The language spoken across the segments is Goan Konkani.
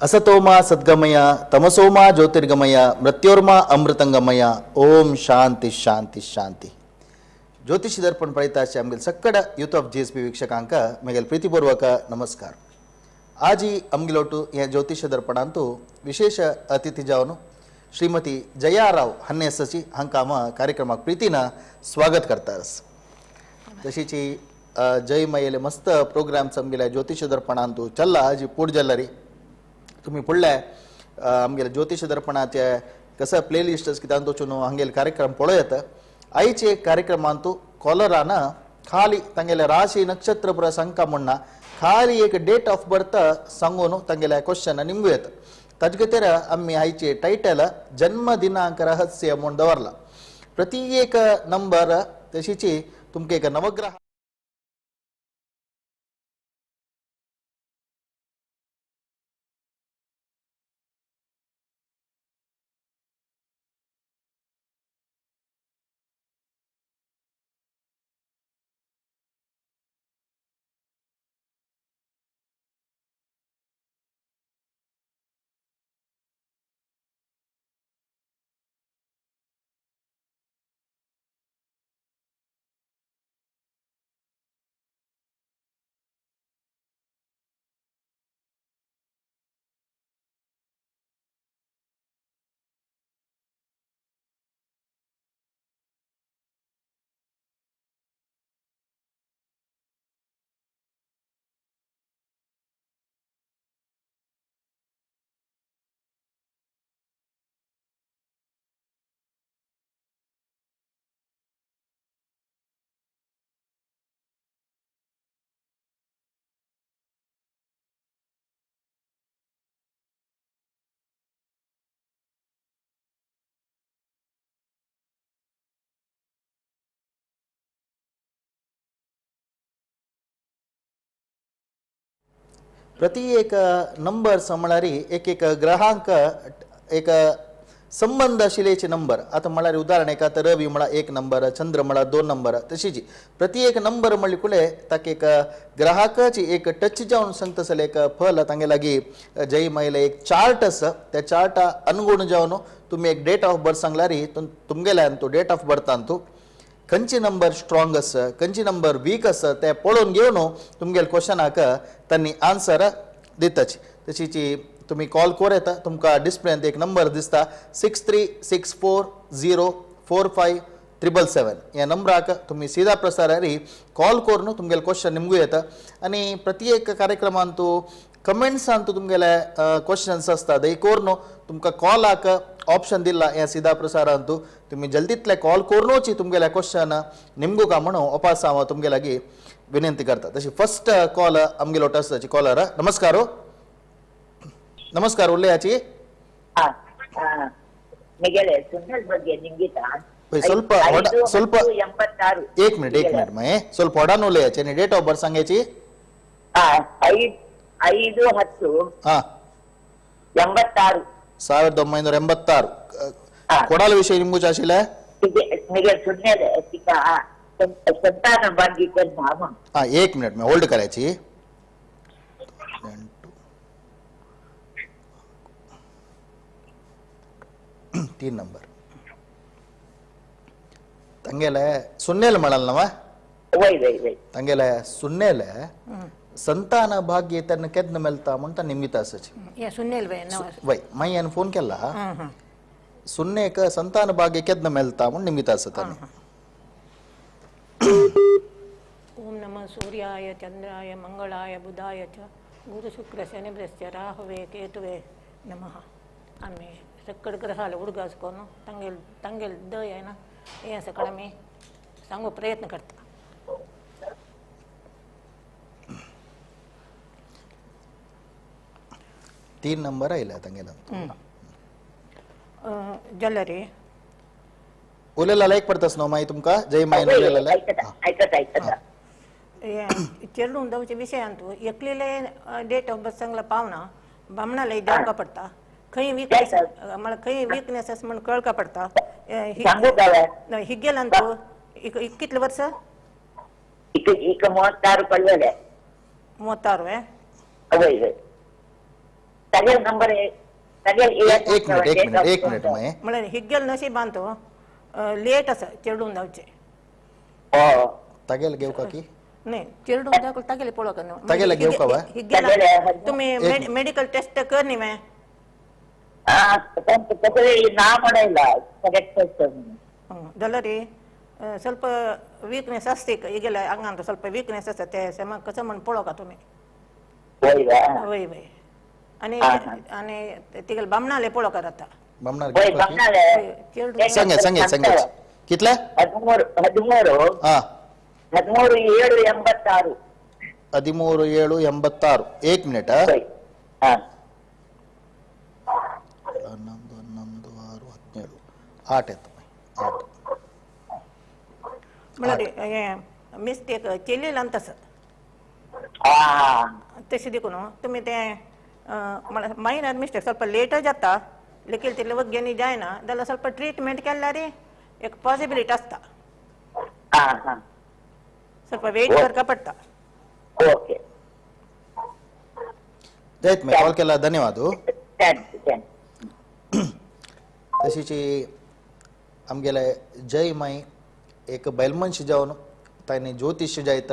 असतोमा सद्गमय तमसोमा ज्योतिर्गमय मृत्योर्मा अमृतंगमय ओम शांती शांती शांती। ज्योतिष दर्पण पळयताचे आमगेल सक्कड यूथ ऑफ GSP वीक्षकांक मेगेल प्रीतिपूर्वक नमस्कार। आजी आमगेलोटु हे ज्योतिष दर्पणांतु विशेष अतिथी जावन श्रीमती जया राव हन्नेसची हांकां आम कार्यक्रमाक प्रीतीन स्वागत करतास। तशीची जय मयेले मस्त प्रोग्राम्स आमगेल्या ज्योतिष दर्पणांतु चल्ला आजी पूड जाल्लारी तुम्ही फुडल्या आमगेले ज्योतिष दर्पणाचे कसं प्लेलिस्ट कित्यान वचून हांगेले कार्यक्रम पळोवं येता। आयचे कार्यक्रमांतु कॉलरान खाली तांगेले राशी नक्षत्र पुरा सांगका म्हणना खाली एक डेट ऑफ बर्थ सांगून तांगेले क्वेश्चन निमगू येता। ताजे खातीर आमी आयचे टायटल जन्म दिनांक रहस्य म्हूण दवरला। प्रति एक नंबर तशीची तुमकां एक नवग्रह प्रति एक नंबर म्हळ्यार एक एक ग्रहांक एक संबंध आशिल्लेचे नंबर। आतां म्हळ्यार उदाहरण एक आतां रवी म्हळ्यार एक नंबर, चंद्र म्हळ्यार दोन नंबर, तशीच प्रति एक नंबर म्हणली कुले ताका एक ग्राहकाची एक टच जावन सांगता जाल्यार एक फल तांगे लागीं जय महिला एक चार्ट आसा त्या चार्टा अनुगुण जावन तुमी एक डेट ऑफ बर्थ सांगल्यार तुमगेल्यान तो डेट ऑफ बर्थान खंयची नंबर स्ट्रॉंग आसा खंयची नंबर वीक आसा ते पळोवन घेवन तुमगेले क्वेश्चनाक तांणी आन्सर दिताची। तशीच तुमी कॉल करूं येता। तुमकां डिस्प्लेंत एक नंबर दिसता 6364045777 ह्या नंबराक तुमी सीधा प्रसारार कॉल करून तुमगेले क्वेश्चन निमगू येता। आनी प्रति एक कार्यक्रमांतु कमेंट्सांतु तुमगेले क्वेश्चन्स आसता ते करून तुमकां कॉलाक ऑप्शन दिला ह्या सीधा प्रसारांतु तुमी जल्दीतले कॉल करूनच तुमगेले क्वेश्चन निमगू का म्हणून ओपास हांव तुमगे लागीं विनंती करता। तशी फर्स्ट कॉल आमगेलो आसा कॉलर। नमस्कार। नमस्कार उलयाची ಸ್ವಲ್ಪ ಸ್ವಲ್ಪ एक मिनिट मये ಸ್ವಲ್ಪ ಹೊಡಾन उलयाची आणि डेट ऑफ बर्थ सांगायची 5 10 86 1986 कोणाला विषय निमगूच आशिल्ले हा एक मिनिट मी होल्ड करायची। 3 नंबर ತಂಗೆಲೆ ಸುನ್ನೇಲ ಮಾಡಲ್ನವ ತಂಗೆಲೆ ಸುನ್ನೇಲೆ ಸಂತಾನ ಭಾಗ್ಯ ತನ್ನ ಕೆದ್ನ ಮೆಲ್ತಾ ಅಂತ ನಿಮಿತ್ತ ಆಸಚಿ ವೈ ಮೈ ಅನ್ ಫೋನ್ ಕೆಲ್ಲ ಸುನ್ನೇಕ ಸಂತಾನ ಭಾಗ್ಯ ಕೆದ್ನ ಮೆಲ್ತಾ ಅಂತ ನಿಮಿತ್ತ ಆಸತಾನೆ। ಓಂ ನಮಃ ಸೂರ್ಯಾಯ ಚಂದ್ರಾಯ ಮಂಗಳಾಯ ಬುಧಾಯ ಚ ಗುರು ಶುಕ್ರ ಶನಿಭ್ಯಶ್ಚ ರಾಹುವೇ ಕೇತುವೆ ನಮಃ। आम्ही सक्कड ग्रहाला उडगास करून तांगेल तांगेल दय आहे ना हे सकाळ आमी सांगू प्रयत्न करता। 3 नंबर आयला तांगेला जल्लरी उलयला लायक पडतास न्हू मागीर तुमकां जय मायन उलयला आयकता आयकता। चेडूं जावचे विशयांतू एकलीले डेट ऑफ बर्थ सांगला पावना बामणाले जावका पडटा खंय विकनेस म्हळ्यार खंय विकनेस आसा म्हण कळका पडटा. हिगेलांतू कितले वर्स? इक 36 पडलेले. 36 वे? हय हय. तागेल नंबर एक मिनिट एक मिनिट म्हळ्यार हिगेल नशिबांतू लेट आसा चेडूं जावचे. तागेल घेवका की नाही चेडूं जावका तागेले पळोवका न्हू. तागेले घेवका वा? तुमी मेडिकल टेस्ट कर न्ही मे? ना म्हणला जाल्यार ಸ್ವಲ್ಪ ವೀಕ್ನೆಸ್ आसता हिगेले आंगांत ಸ್ವಲ್ಪ ವೀಕ್ನೆस आसा ते सेमा कसं म्हण पळोवका तुमी. वय वय. आनी आनी तिगेले बामणाले पळोवका जाता. सांगे सांगे सांगे कितले? 13 13 7 86. 13 7 86. एक मिनिट. 11 11 6 17 8 येता 8. म्हळ्यार मिस्टेक केलेलं तसं तशें देखून तुमी तें म्हळ्यार मायनर मिस्टेक ಸ್ವಲ್ಪ लेट जाता लेकील तितले वग्यांनी जायना जाल्यार ಸ್ವಲ್ಪ ट्रिटमेंट केल्यार एक पॉसिबिलिटी आसता. ಸ್ವಲ್ಪ वेट करका पडटा. ओके जयत मी कॉल केला धन्यवाद. तशीच आमगेले जय माई एक बैलमनशी जावन तांणी ज्योतिष जायत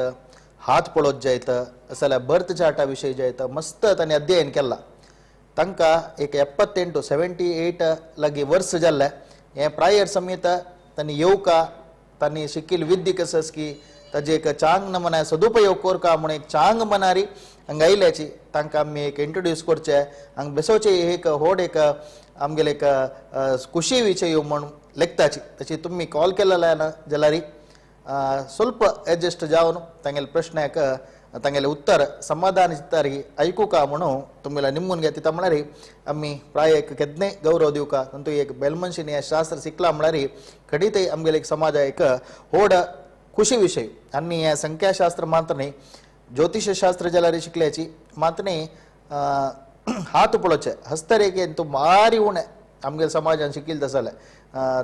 हात पळोवत जायत जाल्यार बर्थ चार्टा विशय जायत मस्त तांणी अध्ययन केला. तांकां एक 78 78 लागीं वर्स जाल्लें हें प्रायर समेत तांणी येवका तांणी शिकिल्ली विद्या कसं की ताजे एक चांग नमना सदुपयोग करका म्हूण एक चांग मनारी हांगा आयल्याची तांकां आमी एक इंट्रोड्यूस करचें हांगा बेसोवचें एक होड एक आमगेले एक खुशी विशय म्हूण लेखताची. तशी तुमी कॉल केलेला ना जाल्यार ಸ್ವಲ್ಪ ಅಡ್ಜಸ್ಟ್ जावन तांगेले प्रश्नाक तांगेले उत्तर समाधान दितारी आयकुका म्हणून तुमगेले निमून घेता म्हळ्यार आमी प्राय एक केदने गौरव दिवका तांतू एक बेलमनशीन हें शास्त्र शिकला म्हळ्यार खडीतय आमगेले एक समाजा एक होड खुशी विशय. आनी हें संख्याशास्त्र मात्र न्ही ज्योतिषशास्त्र जाल्यार शिकल्याची मात्र न्ही हात पळोवचें हस्तरेखेन तूं मारी उणें आमगेले समाजान शिकिल्लें तसो जाल्यार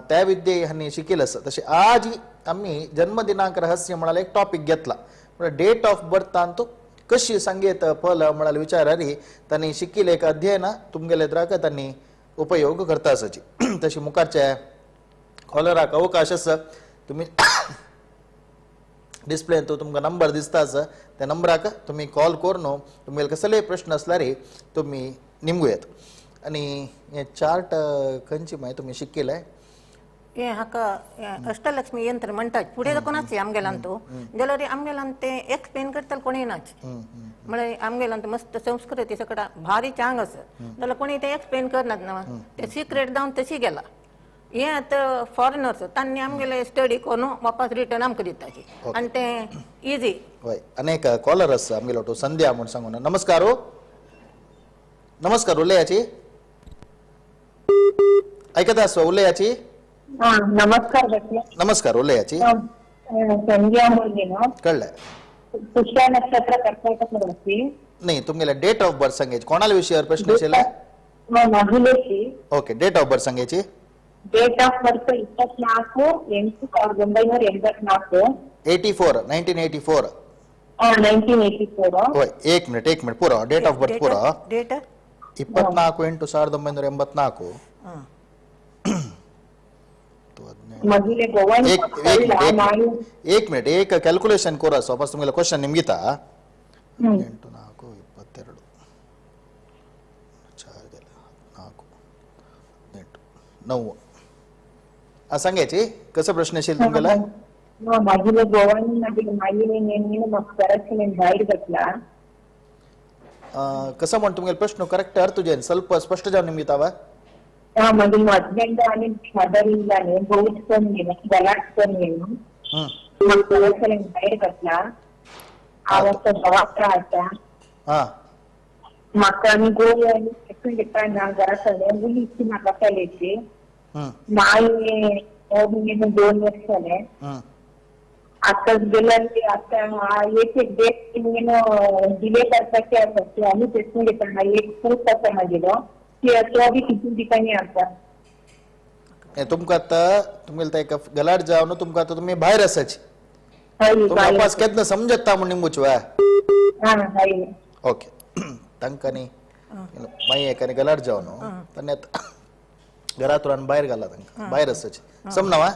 त्या विद्ये हांणी शिकिल्लें आसा. तशें आज आमी जन्मदिनांक रहस्य म्हळ्यार एक टॉपीक घेतला म्हळ्यार डेट ऑफ बर्थान तूं कशी सांगेत फल म्हळ्यार विचारारी तांणी शिकिल्लें एक अध्ययन तुमगेले द्राक तांणी उपयोग करता आसाची. तशी मुखारचे कॉलराक अवकाश आसा तुमी डिस्प्लेन तुमकां नंबर दिसता आसा त्या नंबराक तुमी कॉल करून तुमगेले कसलेय प्रश्न आसल्यार तुमी निमगूं येत. आनी हें चार्ट खंयची मागीर तुमी शिकिल्लें? हें हाका अष्टलक्ष्मी यंत्र म्हणटात फुडें कोण आसचे आमगेल्यान तूं जाल्यार आमगेल्यान तें एक्सप्लेन करताले कोणूय नाच म्हळ्यार आमगेल्यान मस्त संस्कृती सगळा भारी चांग आसा जाल्यार कोणी तें एक्सप्लेन करनात ना तें सिक्रेट जावन तशी गेला. हें आतां फॉरेनर्स तांणी आमगेले स्टडी करून वापस रिटर्न आमकां दिताची आनी तें इजी. हय आनी एक कॉलर आसा आमगेलो तो संध्या म्हूण सांगून. नमस्कार. नमस्कार उलयाची ऐकता आसा उलयाची. नमस्कार. नमस्कार उलयाची. संध्या म्हणून कळ्ळें. पुष्य नक्षत्र कर्कटक राशी. नाही तुमगेले डेट ऑफ बर्थ सांगायची कोणाला विषयावर प्रश्न आशिल्ले? महिलेची. ओके डेट ऑफ बर्थ सांगायची. Date of birth 24 8 1984. 84 1984. 1984. होय एक मिनिट पुरो डेट ऑफ बर्थ पुरो. डेट 24 8 1984. एक मिनिट एक ಕ್ಯಾಲ್ಕುಲೇಷನ್ कोरा वापस तुमगेले क्वेश्चन निमगिता. 8 4 22 4 4 8 9 सांगायची कसं प्रश्न असेल तुमगेला? माझी गोवन माझी भायर घातला कसं म्हण तुमगेले प्रश्न करेक्ट अर्थ तुझे ಸ್ವಲ್ಪ स्पष्ट जावन निमगितावा. माझी हस्बेंड आणि फादर इन लॉ बहुत गलाट भायर घातला भावाक आसा म्हाका आनी गोळी आनी घेता ना घरा कडेन मुलीची म्हाका चलयची माई 2 वर्ष जाले. आता गेल्यार आता एक एक डेट डिले करपाचे आसा ते आमी प्रश्न घेतना एक पूत आसा मागेलो तो बी कितू दिसांनी आता. तुमकां आतां तुमगेले ते गलाट जावन तुमकां आतां तुमी भायर आसाची तुमी अपास केन्ना समजता म्हूण निमूच वा. ओके तांकां न्ही मागीर एकाने गलाट जावन तांणी आतां घरांतल्यान भायर घाला तांकां भायर आसाची समना वा.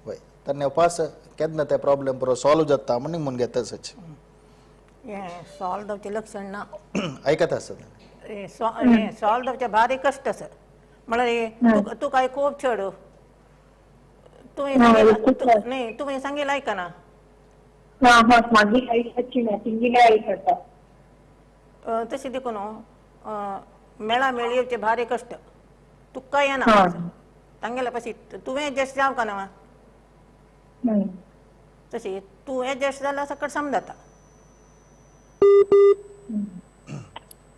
वय तांणी उपास केन्ना ते प्रॉब्लेम पुरो सॉल्व जाता म्हूण निमून घेता आसाची. सॉल्व जावचें लक्षण ना. आयकता आसत सॉल्व जावचें भारी कश्ट आसा म्हळ्यार तुका खूब चड तुवें न्ही तुवें सांगिल्लें आयकना. मागीर आयकची ना तिंगेलें आयकता. तशें देखून मेळा मेळ येवचें भारी कश्ट तुका येना तांगेल्या पशी तुवें एडजस्ट जावंक ना तशें तूं एडजस्ट जाल्यार सकट समजता.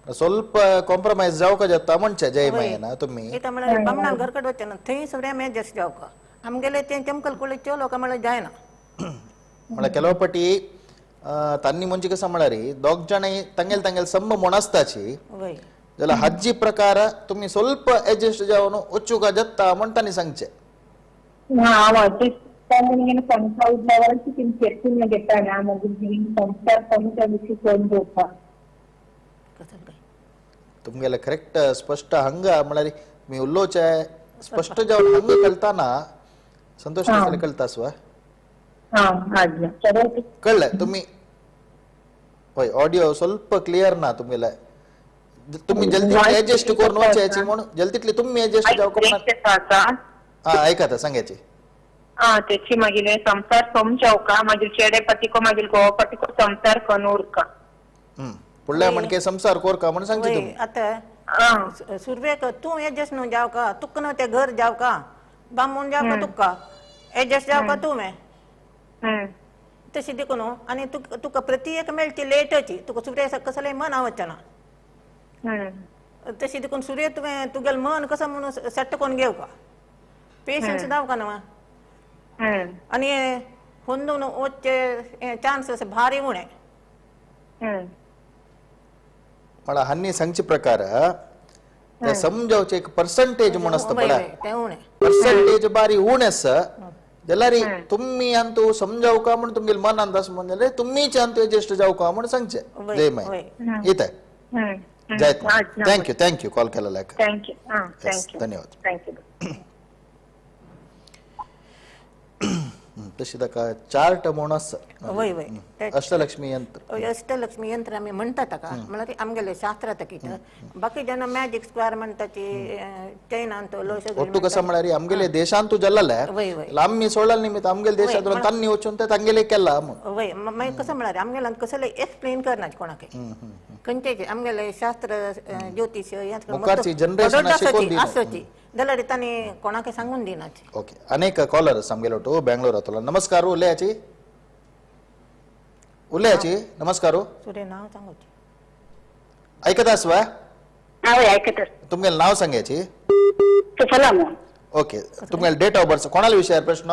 ಸ್ವಲ್ಪ ಕಾಂಪ್ರಮೈಸ್ जावका जाता म्हणचे जय मायना तुम्ही म्हळ्यार बामणान घर कडेन वचना थंय सगळें आमी एडजस्ट जावका आमगेले तें चमकल कुळीचे लोक म्हळ्यार जायना. म्हळ्यार ಕೆಲವು पटी तांणी म्हणजे कसं म्हळ्यार दोग जाण तांगेल तांगेल संब म्हूण आसताची जाल्यार हाजी प्रकार तुम्ही ಸ್ವಲ್ಪ एडजस्ट जावन वचूंक जाता म्हण तांणी सांगचें. तुमगेले करेक्ट स्पष्ट हंग म्हळ्यार मी उलोवचें स्पष्ट जावन हंग कळटाना संतोष कळटा स्व कळ्ळें तुम्ही. हय ऑडियो ಸ್ವಲ್ಪ क्लियर ना तुमगेले तुम्ही जल्दी एडजस्ट करून वचायची म्हणून जल्दीतली तुम्ही एडजस्ट जावं. हा आयकता सांगायची. तेची मागीर संसार समजावका मागीर चेडे पतिको मागीर गोवा पतिको संसार करून उरका. फुडल्या म्हणके संसार कोरका म्हणून सांगची तुम्ही. आतां सुरवेक तूं एडजस्ट न्हू जावका तुका न्हू तें घर जावका बामून जावका तुका एडजस्ट जावका तुवें तशें देखून आनी तुका प्रति एक मेळची लेटची तुका सुर्य कसलें मन वचना तशें देखून सुर्य तुवें तुगेलें मन कसो म्हणून सेट करून घेवका पेशन्स दावका न्हू. आनी होंदून वचचे चान्स भारी उणें. म्हळ्यार हांणी सांगचे प्रकार ते समजावचे एक पर्संटेज म्हूण आसता पळय पर्संटेज बारी उणें आसा जाल्यार तुम्ही अंतू समजावका म्हूण तुमगेले मनांत आसा म्हूण जाल्यार तुमीच अंतू एडजस्ट जावका म्हूण सांगचें. जय माय येता जायत. Thank you thank you call केलेल्याक. Thank you धन्यवाद. तशी ताका चार्ट म्हूण आसा. अष्टलक्ष्मी यंत्र अष्टलक्ष्मी यंत्र आमी म्हणटा ताका म्हळ्यार आमगेले शास्त्र कितें बाकी जेन्ना मॅजीक स्क्वेअर म्हणटा चैनांत ಒಟ್ಟು कसं म्हळ्यार आमगेले देशांतू जल्लले आमी सोडले निमित्त आमगेले देशांत तांणी वचून ते तांगेले केला म्हूण. वय मागीर कसं म्हळ्यार आमगेल्यान कसलें एक्सप्लेन करना कोणाक खंयचें आमगेले शास्त्र ज्योतिष जनरेशन आसची जाल्यार तांणी कोणाक सांगून दिनाची. ओके अनेक कॉलर आमगेलो टू बेंगलोरांतलो. नमस्कार उलयाची उलयाची. नमस्कार. सुरे नाव सांगूची. ऐकता आसवा? हय ऐकता. तुमगेलें नाव सांगायची. सुफला म्हूण. ओके तुमगेले डेट ऑफ बर्थ कोणाला विषयार प्रश्न?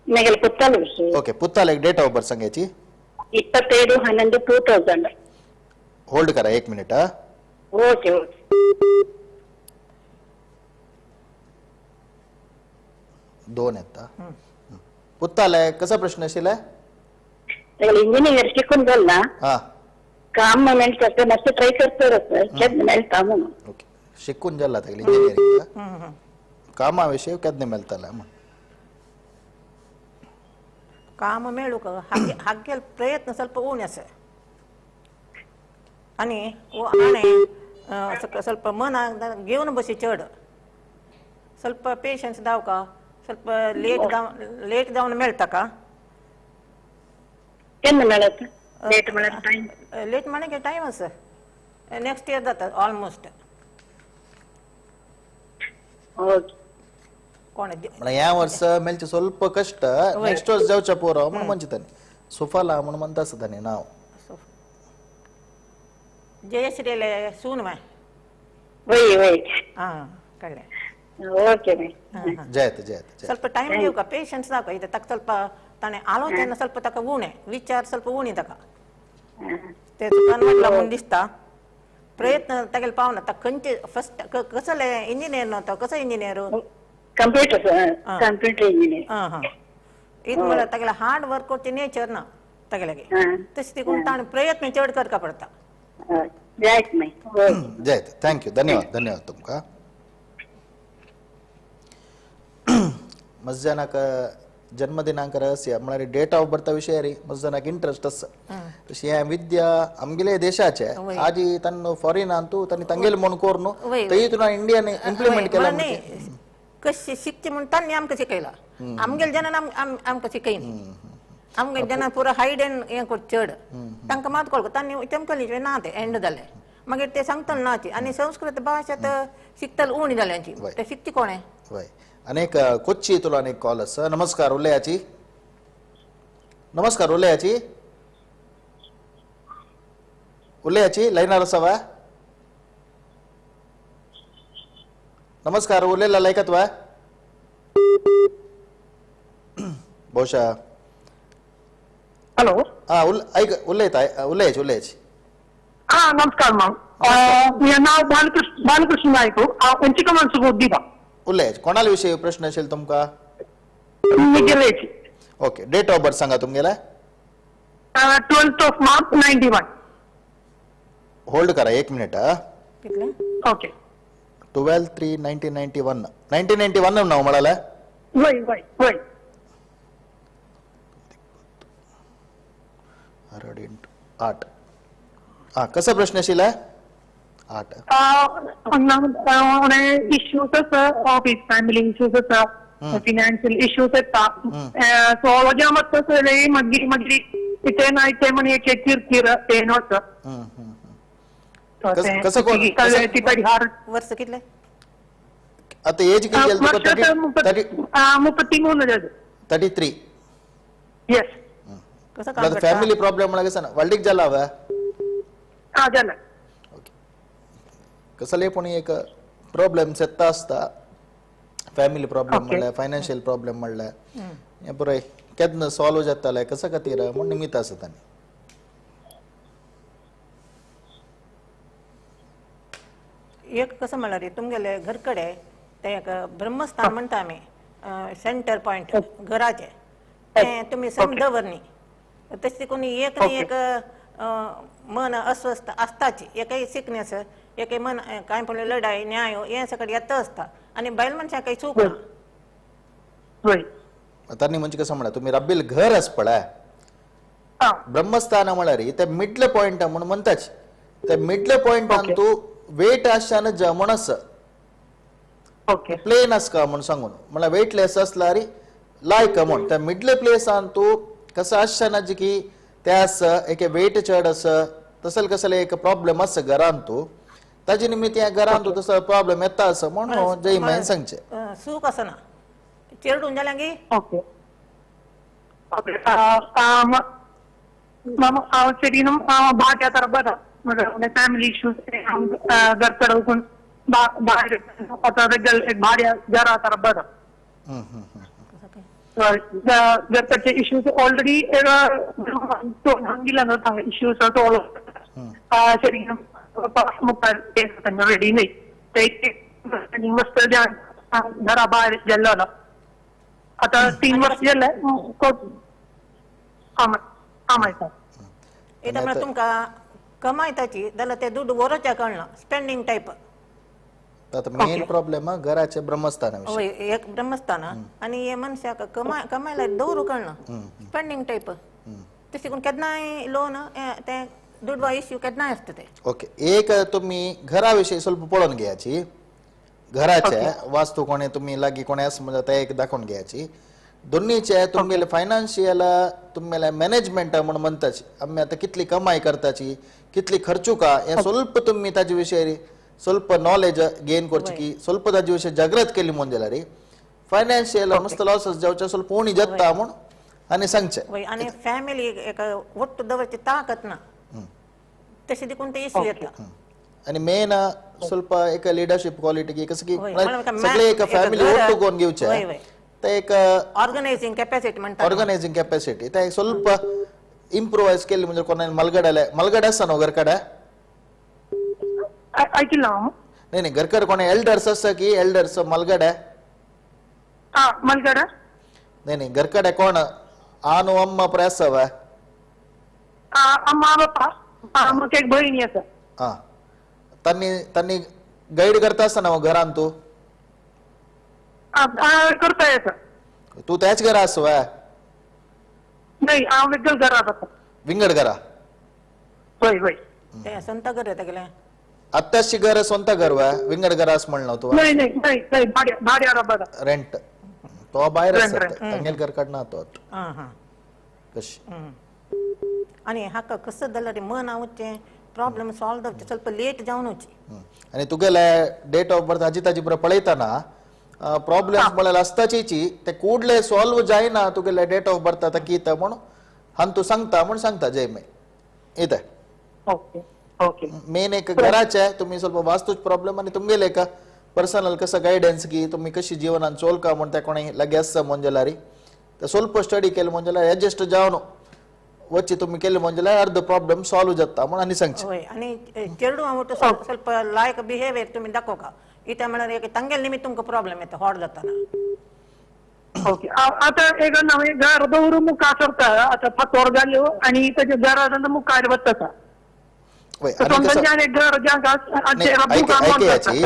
मागेले पुत्ताले विषय. ओके पुत्ताले डेट ऑफ बर्थ सांगायची. 27/11/2000. होल्ड करा एक मिनिट. Okay okay. दोन येता पुत्ताले कसा प्रश्न आशिल्ले? इंजिनियर शिकून जाल ना काम मेळटा मातशें ट्राय करता केन्ना मेळटा म्हणून. ओके शिकून जाला तागेलें इंजिनियरींग कामा विशय केन्ना मेळटलें म्हूण. काम मेळूंक हागेल प्रयत्न ಸ್ವಲ್ಪ उणें आसा आनी आणे ಸ್ವಲ್ಪ मनाक घेवन बशी चड ಸ್ವಲ್ಪ पेशन्स दावका ಸ್ವಲ್ಪ लेट जावन मेळटा का? केन्ना मेळत? लेट म्हळ्यार टायम? लेट म्हळ्यार टायम आसा नेक्स्ट इयर जाता ऑलमोस्ट. ओके कोण म्हळ्यार ह्या वर्स मेळचें ಸ್ವಲ್ಪ कश्ट नेक्स्ट वर्स जावचें पुरो म्हूण म्हणचें तांणी सुफला म्हूण म्हणटा आसा तांणी नांव. जयश्रीले सून माय. वय वय आं कळ्ळें. ओके जयत जयत ಸ್ವಲ್ಪ ಟೈಮ್ ದಿವಕ ಪೇಷನ್ಸ್ ದಾಕ ಇದು ತಕ್ಕ ಸ್ವಲ್ಪ ತಾನೆ ಆಲೋಚನೆ ಸ್ವಲ್ಪ ತಕ ಊಣೆ ವಿಚಾರ ಸ್ವಲ್ಪ ಊಣಿ ತಕ ते कन्वर्ट म्हूण दिसता प्रयत्न तागेले पावना ताका खंयचे फर्स्ट कसले इंजिनियर न्हू कसो इंजिनियर कंप्युटर कंप्युटर इंजिनियर हां हां इत म्हळ्यार तागेले हार्ड वर्क करचे नेचर ना तागेले तशें देखून ताणें प्रयत्न चड करका पडटा. जायत मागीर जयत thank you धन्यवाद धन्यवाद तुमकां. मज्जानाक जन्मदिनांक रहस्य म्हळ्यार डेट ऑफ बर्था विशय रे मज्जानाक इंट्रस्ट आसा. तशें हें विद्या आमगेले देशाचे आजी तांकां फॉरेनान तूं तांणी तांगेले म्हूण कोर न्हू थंय तुका इंडियान इम्प्लिमेंट केला. कशें शिकचें म्हूण तांणी आमकां शिकयलां आमगेले जनान आमकां शिकयना आमगेले जनान पुरो हायड एंड हें कर चड तांकां मात कळटा तांणी चमकली ना तें एंड जालें मागीर ते सांगतले नाची आनी संस्कृत भाशा तर शिकतले उणी जाल्यांची ते शिकची कोणें. वय अनेक कोच्ची तुला अनेक कॉल आसा. नमस्कार उलयाची. नमस्कार उलयाची. उलयाची लायनार आसा वा? नमस्कार उलयला लायकत वा? ಬಹುಶಃ ಹಲೋ ಐಕ ಉಲ್ಲೇತ ಉಲ್ಲೇಚ್ ಉಲ್ಲೇಚ್. ಹಾ ನಮಸ್ಕಾರ ಮ್ಯಾಮ್. ನಾವು ಬಾಲಕೃಷ್ಣ ನಾಯ್ಕು ಒಂಚಿಕ ಮನ್ಸುಗು ದೀಪ उल्लेच कोणाला विषयी प्रश्न असेल तुमका? ओके डेट ऑफ बर्थ सांगा तुमगेला. 12th of March 91. Hold करा एक मिनिट. ओके 12/3/1991 1991 नाव म्हणाला? वय वय वय. 8 हा कसा प्रश्न असेल? 8 इश्यूज आसा ऑफिस फॅमिली इश्यूज आसा फिनान्शियल इश्यूज येता सो मत मागीर मागीर इथे ना इथे म्हण एक किरकिर ते नव्हतं. कसं परिहार वर्ष कितले आता एज किती? 33. 33. येस. कसं काम करता? फॅमिली प्रॉब्लेम म्हळ्यार कसं व्हडलीक जाला वा? हा जाला. कसले पण एक प्रॉब्लेम्स येता आसता फॅमिली प्रॉब्लेम म्हणल्यार फायनान्शियल प्रॉब्लेम म्हणल्यार हें पुराय केन्ना सॉल्व जातालें कसो खातीर म्हूण निमित्त आसा तांणी. एक कसं म्हणल्यार तुमगेले घर कडेन तें एक ब्रह्मस्थान म्हणटा आमी सेंटर पॉयंट घराचें तें तुमी सम दवरनी तशें देखून एक न्ही एक मन अस्वस्थ आसताची एकय सिकनेस एकय मन कांय पण लढाई न्याय हें सगळें येता आसता आनी बायल मनशाक काही चूक ना. तांणी म्हणजे कसं म्हणल्यार तुमी रब्बील घर आसा पळय ब्रह्मस्थान म्हळ्यार ते मिडल पॉयंट म्हूण म्हणटाच ते मिडल पॉयंटान तूं वेट आसच्यान म्हूण आसा प्लेन आसका म्हूण सांगून म्हळ्यार वेटलेस आसल्यार लायक म्हूण त्या मिडल प्लेसान तूं कसं आसच्यान की ते आसा एक वेट चड आसा तसले कसले एक प्रॉब्लेम आसा घरान तूं ताजे निमित्त ह्या घरान तूं तसो प्रॉब्लेम येता आसा म्हणून जय मायन सांगचें. सूख आसना चेडून जाल्यार गी. ओके ओके हांव शरीन भाट्या तर बरं म्हणजे फॅमिली इश्यूज घरकडे वचून भायर भाड्या घरा तर बरं घरकडचे issues already हांगिला issues Shareen ready नाही ते मस्त घरा भायर गेल्लो आता 3 वर्ष गेले. येता म्हळ्यार तुमकां कमायताची जाल्यार ते दुड्ड वरोच्या कळना स्पेंडींग टायप. आतां मेन प्रॉब्लेम घराचे ब्रह्मस्थाना वय एक ब्रह्मस्थान आनी हे मनशाक कमायला दवरू कळना स्पेंडींग टायप तशें करून केन्नाय लोन ते दुडवा इश्यू केन्नाय आसता ते. ओके एक तुमी घरा विशयी ಸ್ವಲ್ಪ पळोवन घेयाची घराचे वास्तू कोणे तुमी लागीं कोणे आसा म्हणजे ते एक दाखोवन घेयाची. दोन्हीचे तुमगेले फायनान्शियल तुमगेले मॅनेजमेंट म्हूण म्हणटाची आमी आतां कितली कमाय करताची कितली खर्चुका हें ಸ್ವಲ್ಪ तुमी ताजे विशयी ಸ್ವಲ್ಪ नॉलेज गेन करची की ಸ್ವಲ್ಪ ताजे विशयी जागृत केली म्हूण जाल्यार फायनान्शियल मस्त लॉसीस जावचे ಸ್ವಲ್ಪ उणी जाता म्हूण आनी सांगचें. आनी फॅमिली एक ಒಟ್ಟು दवरची ताकत ना तशें देखून ते इश्यू येता. आनी मेन ಸ್ವಲ್ಪ एक लिडरशीप क्वालिटी कसं की सगळे एक एक फॅमिली घर ಒಟ್ಟು कोण घेवचे वय वय ते एक ऑर्गनायझिंग कॅपॅसिटी म्हणतात ऑर्गनायझिंग कॅपॅसिटी ते ಸ್ವಲ್ಪ ಇಂಪ್ರೂವೈಸ್ केली म्हणजे कोणा मलगडाले मलगड आसा न्हू घरकडे ऐकलं हांव नाही नाही घरकडे कोण एल्डर्स आसा की एल्डर्स मलगडे आ मलगडा नाही नाही घरकडे कोण आनु अम्मा परे आसा अम्मा बाप्पा म्हाका एक भयणी आसा हा त्यांनी त्यांनी गाईड करता आसता न्हू घरान तू करता येता तू त्याच घरा आसो नाही हांव वेगळ घरा आसा विंगड घरा वय वय ते संत घर येता आत्ताशी घर स्वतः घर वा विंगड घर असं म्हणलं तू नाही नाही नाही नाही भाड्या भाड्यार बघा रेंट तो बाहेर Rent, आसता तांगेल घर काडना तो हां हां कशी आनी हाका कसं जाल्यार मन आवचे प्रॉब्लम सॉल्व जावचे ಸ್ವಲ್ಪ लेट जावन वचे आणि तुगेले डेट ऑफ बर्थ आजी ताजी बरोबर पळयतना प्रॉब्लेम्स म्हळ्यार आसताचीची ते कुडले सॉल्व जायना तुगेले डेट ऑफ बर्थ आतां कितें म्हूण हांव तूं सांगता म्हूण सांगता जय मे येता ओके ओके मेन एक घराचे तुम्ही ಸ್ವಲ್ಪ वास्तूच प्रॉब्लेम आणि तुमगेले एक पर्सनल कसं गायडन्स की तुम्ही कशी जीवनान चोलका म्हण त्या कोणी लागीं आसता म्हणजे तर ಸ್ವಲ್ಪ स्टडी केलं म्हणजे ऍडजस्ट जावन वच्ची तुम्ही केले म्हणजे अर्ध प्रॉब्लेम सॉल्व जाता म्हण आनी सांगचे वय आनी चेडूं वटू ಸ್ವಲ್ಪ लायक बिहेवियर तुमी दाखोवका इथे म्हळ्यार एक तांगेले निमित्त तुमकां प्रॉब्लेम येता हॉट जाताना ओके आता एक नवे घर दवरून मुखार सरता आता फातोर जाल्यो आनी ताच्या घरात मुखार वता वय आनी कसं समजा घर जांकां ऐकायची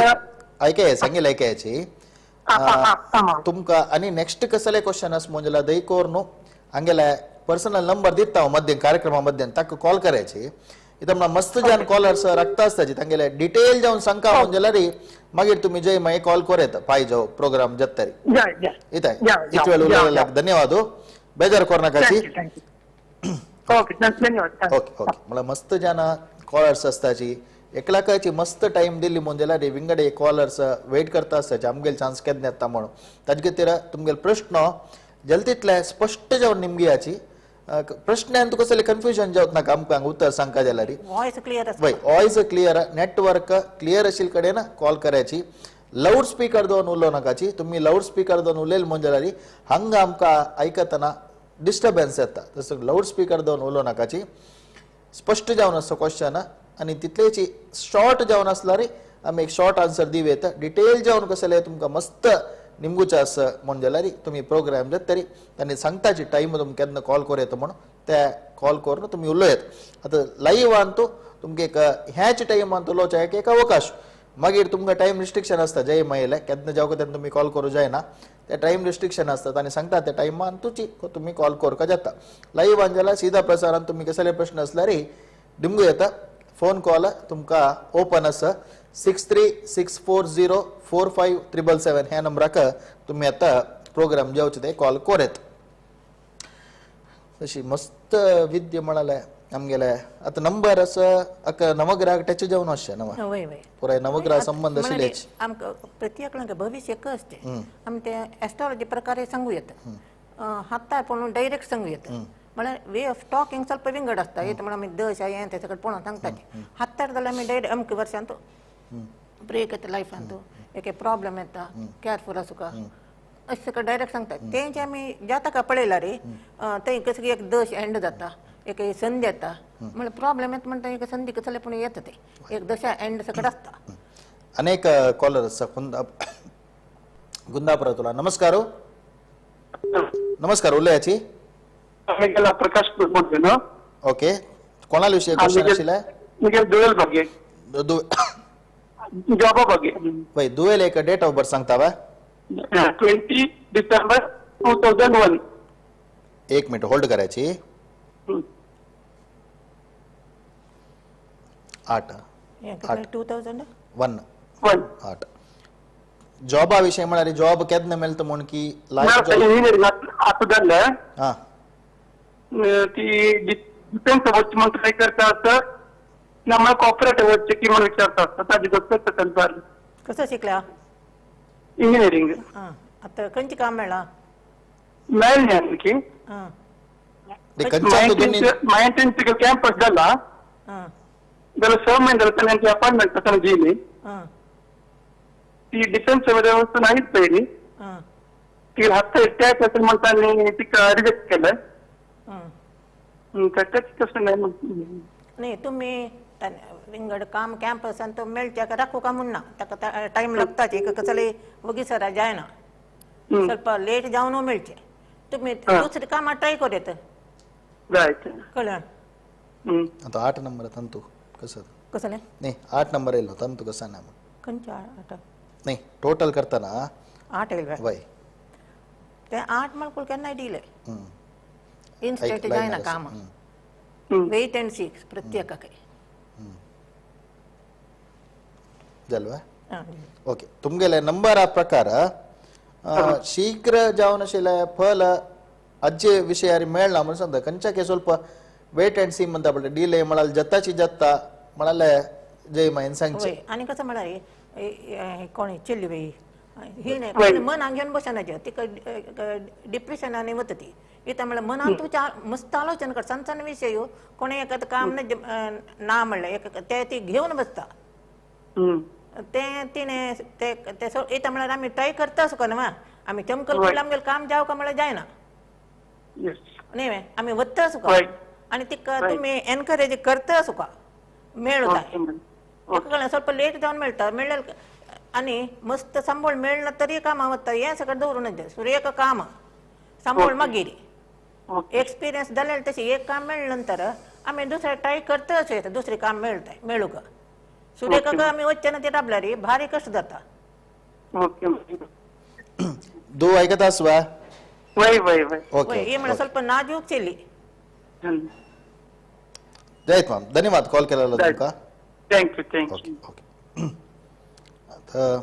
ऐकाय सांगेल ऐकायची तुमकां आनी नेक्स्ट कसले क्वेश्चन आस म्हणजे दही कोर न्हू हांगेले पर्सनल नंबर दिता हांव मध्यम कार्यक्रमा मध्यम ताका कॉल करायची इथं म्हणा मस्त जावन कॉलर्स राखता आसताची तांगेले डिटेल जावन सांगता म्हणजे जाल्यार मागीर तुमी जय मागीर कॉल कर येता पाय जाव प्रोग्राम जाता इथं इतले वेळ उलयल्याक धन्यवाद बेजार करनाकाची ओके धन्यवाद ओके ओके मला मस्त जाना कॉलर्स आसताची एकलाकाची मस्त टाइम दिली म्हणजे जाल्यार विंगड कॉलर्स वेट करता आसताची आमगेले चान्स केन्ना येता म्हणून ताजे खातीर तुमगेले प्रश्न जलतीतले स्पश्ट जावन निमगियाची प्रश्नान तुका कसले कन्फ्युजन जावत नाका आमकां उत्तर सांगका जाल्यार वॉयस क्लियर आसा वय वॉयस क्लियर नेटवर्क क्लियर आशिल्ले कडेन कॉल करायची लाऊड स्पीकर दवरून उलोवं नाकाची तुमी लाऊड स्पीकर दवरून उलयले म्हणजे जाल्यार हांगा आमकां आयकतना डिस्टर्बन्स येता तसो लाऊड स्पीकर दवरून उलोवं नाकाची स्पश्ट जावन आसता क्वेश्चन आनी तितलेची शॉर्ट जावन आसल्यार आमी एक शॉर्ट आन्सर दिवं येता डिटेल जावन कसले तुमकां मस्त निमगुचे आसा म्हण जाल्यार तुमी प्रोग्राम जाता तरी आनी सांगताची टायम तुमकां केन्ना कॉल करूं येता म्हूण ते कॉल करून तुमी उलोवं आतां लायव्हान तूं तुमकां एक ह्याच टायमान उलोवचें एक एक अवकाश मागीर तुमकां टायम रिस्ट्रिक्शन आसता जय मायले केन्ना जावं तेन्ना तुमी कॉल करूं जायना ते टायम रिस्ट्रिक्शन आसता आनी सांगता त्या टायमान तुची तुमी कॉल करपाक जाता लायव्हान जाल्यार सीधा प्रसारान तुमी कसले प्रश्न आसल्यार दिमगू येता फोन कॉल तुमकां ओपन आसा 63640 45777 ह्या नंबराक तुमी आतां प्रोग्राम जेवचे ते कॉल कोरेत तशी मस्त विद्य म्हळ्यार आमगेले आतां नंबर आसा अका नवग्रहाक टच जावन आसचे नव वय वय पुराय नवग्रह संबंध आशिल्लेच आमकां प्रत्येकाक भविष्य कसते आमी ते एस्ट्रॉलॉजी प्रकारे सांगू येता हातार पळोवन डायरेक्ट सांगू येता म्हळ्यार वे ऑफ टॉकिंग ಸ್ವಲ್ಪ विंगड आसता येता म्हणून आमी दश हें तें सगळें पळोवन सांगताचे हातार जाल्यार आमी डायरेक्ट अमके वर्सांत ब्रेक येता लायफान एक प्रॉब्लम येता केअरफूल आसूका अशें सगळें डायरेक्ट सांगता तेंचे आमी जातका पळयला रे थंय कसं एक दश एंड जाता एक संधी येता म्हळ्यार प्रॉब्लम येता म्हणटा एक संधी कसले पूण येता ते एक दशा एंड सगळें आसता अनेक कॉलर आसा कुंदापुरातून नमस्कार नमस्कार उलयाची प्रकाश बोलतो ओके कोणाला विषय क्वेश्चन आशिल्लें दुवेल ಬಗ್ಗೆ जॉबा ಬಗ್ಗೆ वय दुवेल एक डेट ऑफ बर्थ सांगता वा 20 डिसेंबर 2001 एक मिनिट होल्ड करायची 8 2001 8 जॉबा विषय म्हळ्यार जॉब केन्ना मेळटा म्हण की लायफ इंजिनियरिंग आतां जाल्लें हां ती डिफेन्स वच म्हण ट्राय करता आसता ना मला कॉपरेटिव्ह वचचे की म्हणून विचारता आसता ताजी गोष्ट कसं शिकल्या इंजिनिअरिंग हां आता खंयचें काम मेळ्ळां मेळ्ळें आणखी हां मायंटेन्स कॅम्पस जाला हां जाल्यार 6 महिने जाले ताणें अपॉइंटमेंट आसा दिली. हां. ती डिफेन्स मध्ये वचून आयच पयली. हां. ती हत्ता टॅक्स असेल म्हणता आनी तिका रिजेक्ट केलं. हां. टॅक्स कसं नाही. न्ही तुमी विंगड काम कॅम्पसान तो मेळचे राखू का म्हूण ना, ताका टायम लागताच, एक कसले वगी सरा जायना, ಸ್ವಲ್ಪ ಲೇಟ್ जावन मेळचे. तुमी दुसरे कामां ट्राय करूं येता. कळ्ळें? आता 8 नंबर तंतू कसं कसलें? नाही 8 नंबर येयलो तंतू कसं ना. खंयचे 8? नाही टोटल करताना 8 येयले. वय ते 8 म्हणल्यार केन्नाय दिले इन्स्टंट जायना काम. वेट अँड सी प्रत्येकाक. जालें? ओके. तुमगेले नंबरा प्रकार शीघ्र जावन आशिल्लें फल अज्जे विशयारी मेळना म्हणून सांगता. खंयच्याके ಸ್ವಲ್ಪ ವೇಟ್ ಅಂಡ್ ಸಿ म्हणता पडटा, डिले म्हळ्यार जत्ताची जत्ता म्हळ्यार जय मायन सांगचें. आनी कसं म्हळ्यार कोण चेल्ली बाई ही मनाक घेवन बसना, तिका डिप्रेशनान वता ती. इता म्हळ्यार मनान तुच्या मस्त आलोचन कर, सण सण विशय कोणें एकाद काम ना म्हणलें एक ते ती घेवन बसता. ते तिणें ते येता म्हळ्यार आमी ट्राय करता सुका न्हू, आमी चमकल पडल्यार आमगेलें काम जावं काय म्हळ्यार जायना न्ही, आमी वता सुका आनी तिका तुमी एनकरेज करता सुका मेळता. ಸ್ವಲ್ಪ ಲೇಟ್ जावन मेळटा, मेळ्ळें आनी मस्त सांबोळ मेळना तरी कामां वता. हें सगळें दवरून सुरेख काम सांबोळ मागीर एक्सपिरियन्स जालें तशें एक काम मेळ्ळें नंतर आमी दुसरें ट्राय करता अशें दुसरें काम मेळटा मेळूंक. सुरेखाक आमी वचचे ना ते राबल्यार भारी कश्ट जाता. दो आयकता आसवा? वय वय वय. ओके. ही म्हळ्यार ಸ್ವಲ್ಪ नाजूक चेली. जायत मॅम, धन्यवाद कॉल केलेलो तुमकां. Thank you thank you. Okay okay. आतां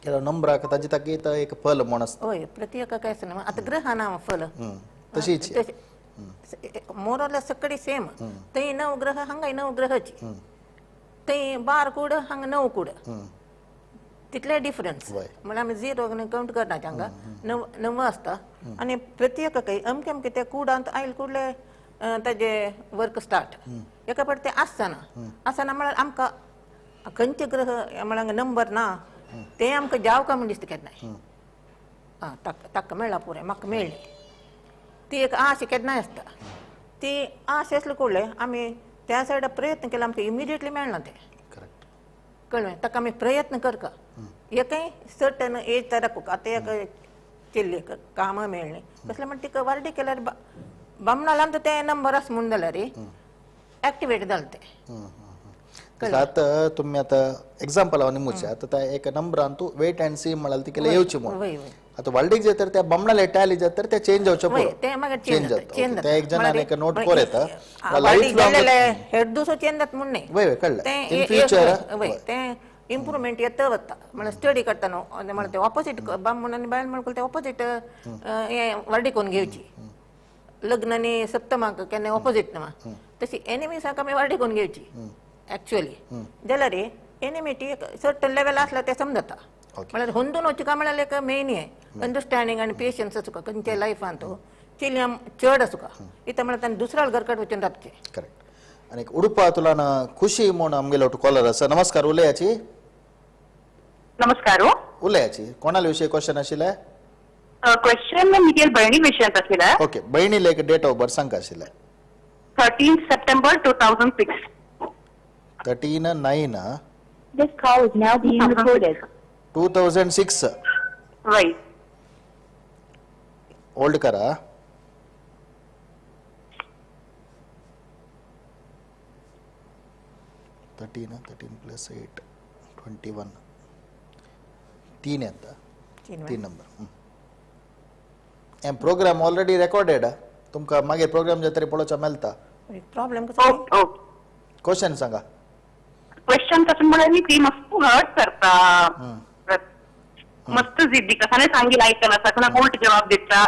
केलो नंबराक ताजे ताका एक फल म्हूण आसता. हय, प्रत्येकाक आसना आतां ग्रह ना फल तशीच मोर ऑर लेस सगळी सेम. थंय 9 ग्रह हांगाय 9 ग्रहाची, थंय 12 कूड हांगा 9 कूड, तितले डिफरन्स. म्हळ्यार आमी 0 कावंट करना, हांगा 9 आसता. आनी प्रत्येकाक अमके अमके त्या कुडांत आयल कुडले ताजे वर्क स्टार्ट. एका फावट तें आसना आसना म्हळ्यार आमकां खंयचे ग्रह म्हळ्यार नंबर ना तें आमकां जावं काय म्हूण दिसता केन्नाय. आं, ताका मेळ्ळा पुरें म्हाका मेळ्ळें, ती एक आश केन्नाय आसता. ती आश आसली कुडले आमी त्या सायडा प्रयत्न केला आमकां इमिडिएटली मेळना तें. कळ्ळें? ताका आमी प्रयत्न करका एकय सर्टन एज राखूंक. आतां एक चेल्ली कामां मेळ्ळीं कसलें म्हण तिका वार्डी केल्यार बामणालान ते नंबर आसा म्हूण जाल्यार एक्टिवेट जालें तें. आतां तुमी आतां एग्जाम्पल हांव निमुचे आतां त्या एक नंबरान तूं वेट अँड सी म्हळ्यार तिका येवची म्हूण. आतां वाल्डीक जाय तर त्या बामणाले टॅली जाय तर ते चेंज जावचें पुरो. ते मागीर चेंज जाता. ते एक जणान एक नोट कोर येता हेड दुसरो चेंज जाता म्हूण न्ही. वय वय कळ्ळें. इन फ्युचर वय तें इम्प्रुवमेंट येता वता. म्हळ्यार स्टडी करता न्हू, म्हळ्यार ते ऑपोजीट बामण आनी बायल म्हणल्यार ते ऑपोजीट हें वार्डी करून घेवची. लग्न आनी सप्तमाक केन्ना ऑपोजीट न्हू, तशी एनिमीसाक आमी वार्डी करून घेवची एक्चुअली. जाल्यार एनिमिटी एक सर्टन लेवल आसल्यार तें समजता. म्हळ्यार होंदून वचूं काय म्हळ्यार एक मेन हें अंडरस्टँडींग आनी पेशन्स आसूंक खंयच्या लायफान तो चेली चड आसूंक इतना म्हळ्यार ताणें दुसऱ्या घरकट वचून राबचें. करेक्ट. आनी उडुपा तुलान खुशी म्हूण आमगेलो कॉलर आसा. नमस्कार, उलयाची. नमस्कार. उलयाची. कोणाले विशय क्वेश्चन आशिल्लें? क्वेश्चन मिगेल भयणी विशयांत आशिल्लें. ओके, भयणीले एक डेट ऑफ बर्थ सांग आशिल्लें. 13 September 2006. 13/9. This call is now being recorded. 2006. Right. Hold करा. 13 प्लस 8 21 3 येता. 3 नंबर. हें प्रोग्राम ऑलरेडी रेकॉर्डेड, तुमकां मागीर प्रोग्राम जातरी पळोवच्या मेळटा. प्रॉब्लेम कसो? क्वेश्चन सांगा. क्वेश्चन तशें म्हळ्यार न्ही ती मस्त हर्ट करता, मस्त जिद्दी कसाने सांगील आयकना, कोणाक उलट जवाब दिता.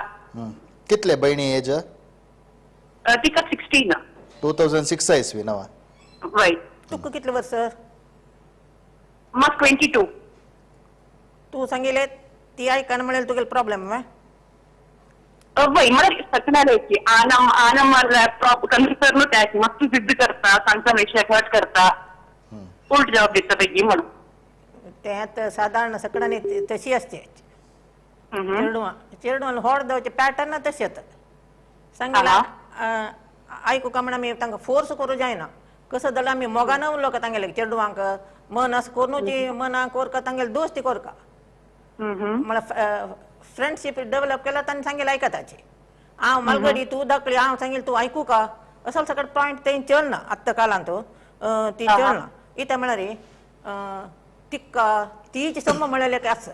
कितले भयणी एज? तिका 16. 2006 इसवी नवा. रायट. तुका कितले वर्स? म्हाका 22. तूं सांगिल्लें ती आयकना म्हळ्यार तुगेलो प्रॉब्लेम. वय मला सगळ्याची आनम आनम कन्सर्न त्याची मस्त जिद्द करता सांगता विषय हर्ट करता उलट जवाब देता पैकी म्हणून. ते आतां सादारण सकडांनी तशी असते. चेडवां चेडवां होड जावचे पॅटर्न तशें येतात. सांगला आयकू का म्हण आमी तांकां फोर्स करूं जायना. कसो जाल्यार आमी मोगान उलोवका तांगेले चेडवांक मन अशें करूनूच मनाक कोरका तांगेले दोस्ती कोरका म्हळ्यार फ्रेंडशीप डेवलप केला तांणी सांगेले आयकताची. हांव मालगडी तूं धाकली हांव सांगेल तूं आयकू का असो सगळें पॉयंट तें चलना आत्तां कालांत ती चलना. इतें म्हळ्यार तिका तीच सम म्हळ्यार आसा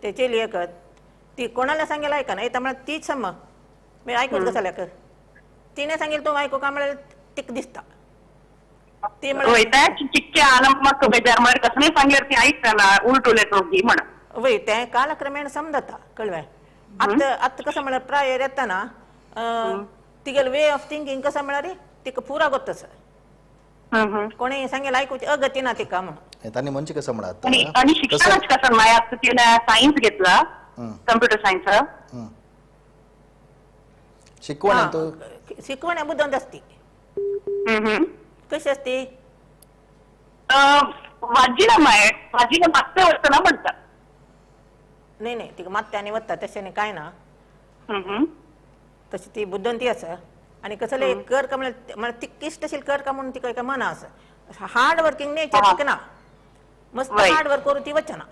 ते चेली एकत ती कोणाला सांगेल आयकना इतें म्हळ्यार तीच सम मागीर आयकूच कसो जाल्यार तिणें सांगेल तूं आयकू का म्हळ्यार तिका दिसता. ती म्हळ्यार चिक्के आनंद बेजार म्हळ्यार कसलें सांगल्यार ती आयकना उलट उलयत म्हण. वय तें कालक्रमेण समजता कळ्ळें. आतां आतां कसं म्हळ्यार प्रायर येतना तिगेले वे ऑफ थिंकींग कसं म्हळ्यार तिका पुरा गोत्त आसा. कोणें सांगेल आयकुची अगती ना तिका म्हणून. तांणी म्हणजे कसं म्हणा आणि शिक्षणाच कसं मागीर तिणें सायन्स घेतला कंप्युटर सायन्स. शिकवण शिकवण बुद्दंत आसती. कशी असती वाजिना माय वाजिना मागते वचना म्हणटा. नाही नाही तिका मात्याने वता तशें न्ही काय ना तशी ती बुद्दंती आसा. आनी कसले कर का म्हळ्यार तिक्कीच तशी कर का म्हणून तिका मना आसा. हार्ड वर्किंग नेचर तिका ना मस्त हार्ड वर्क करून ती वचना.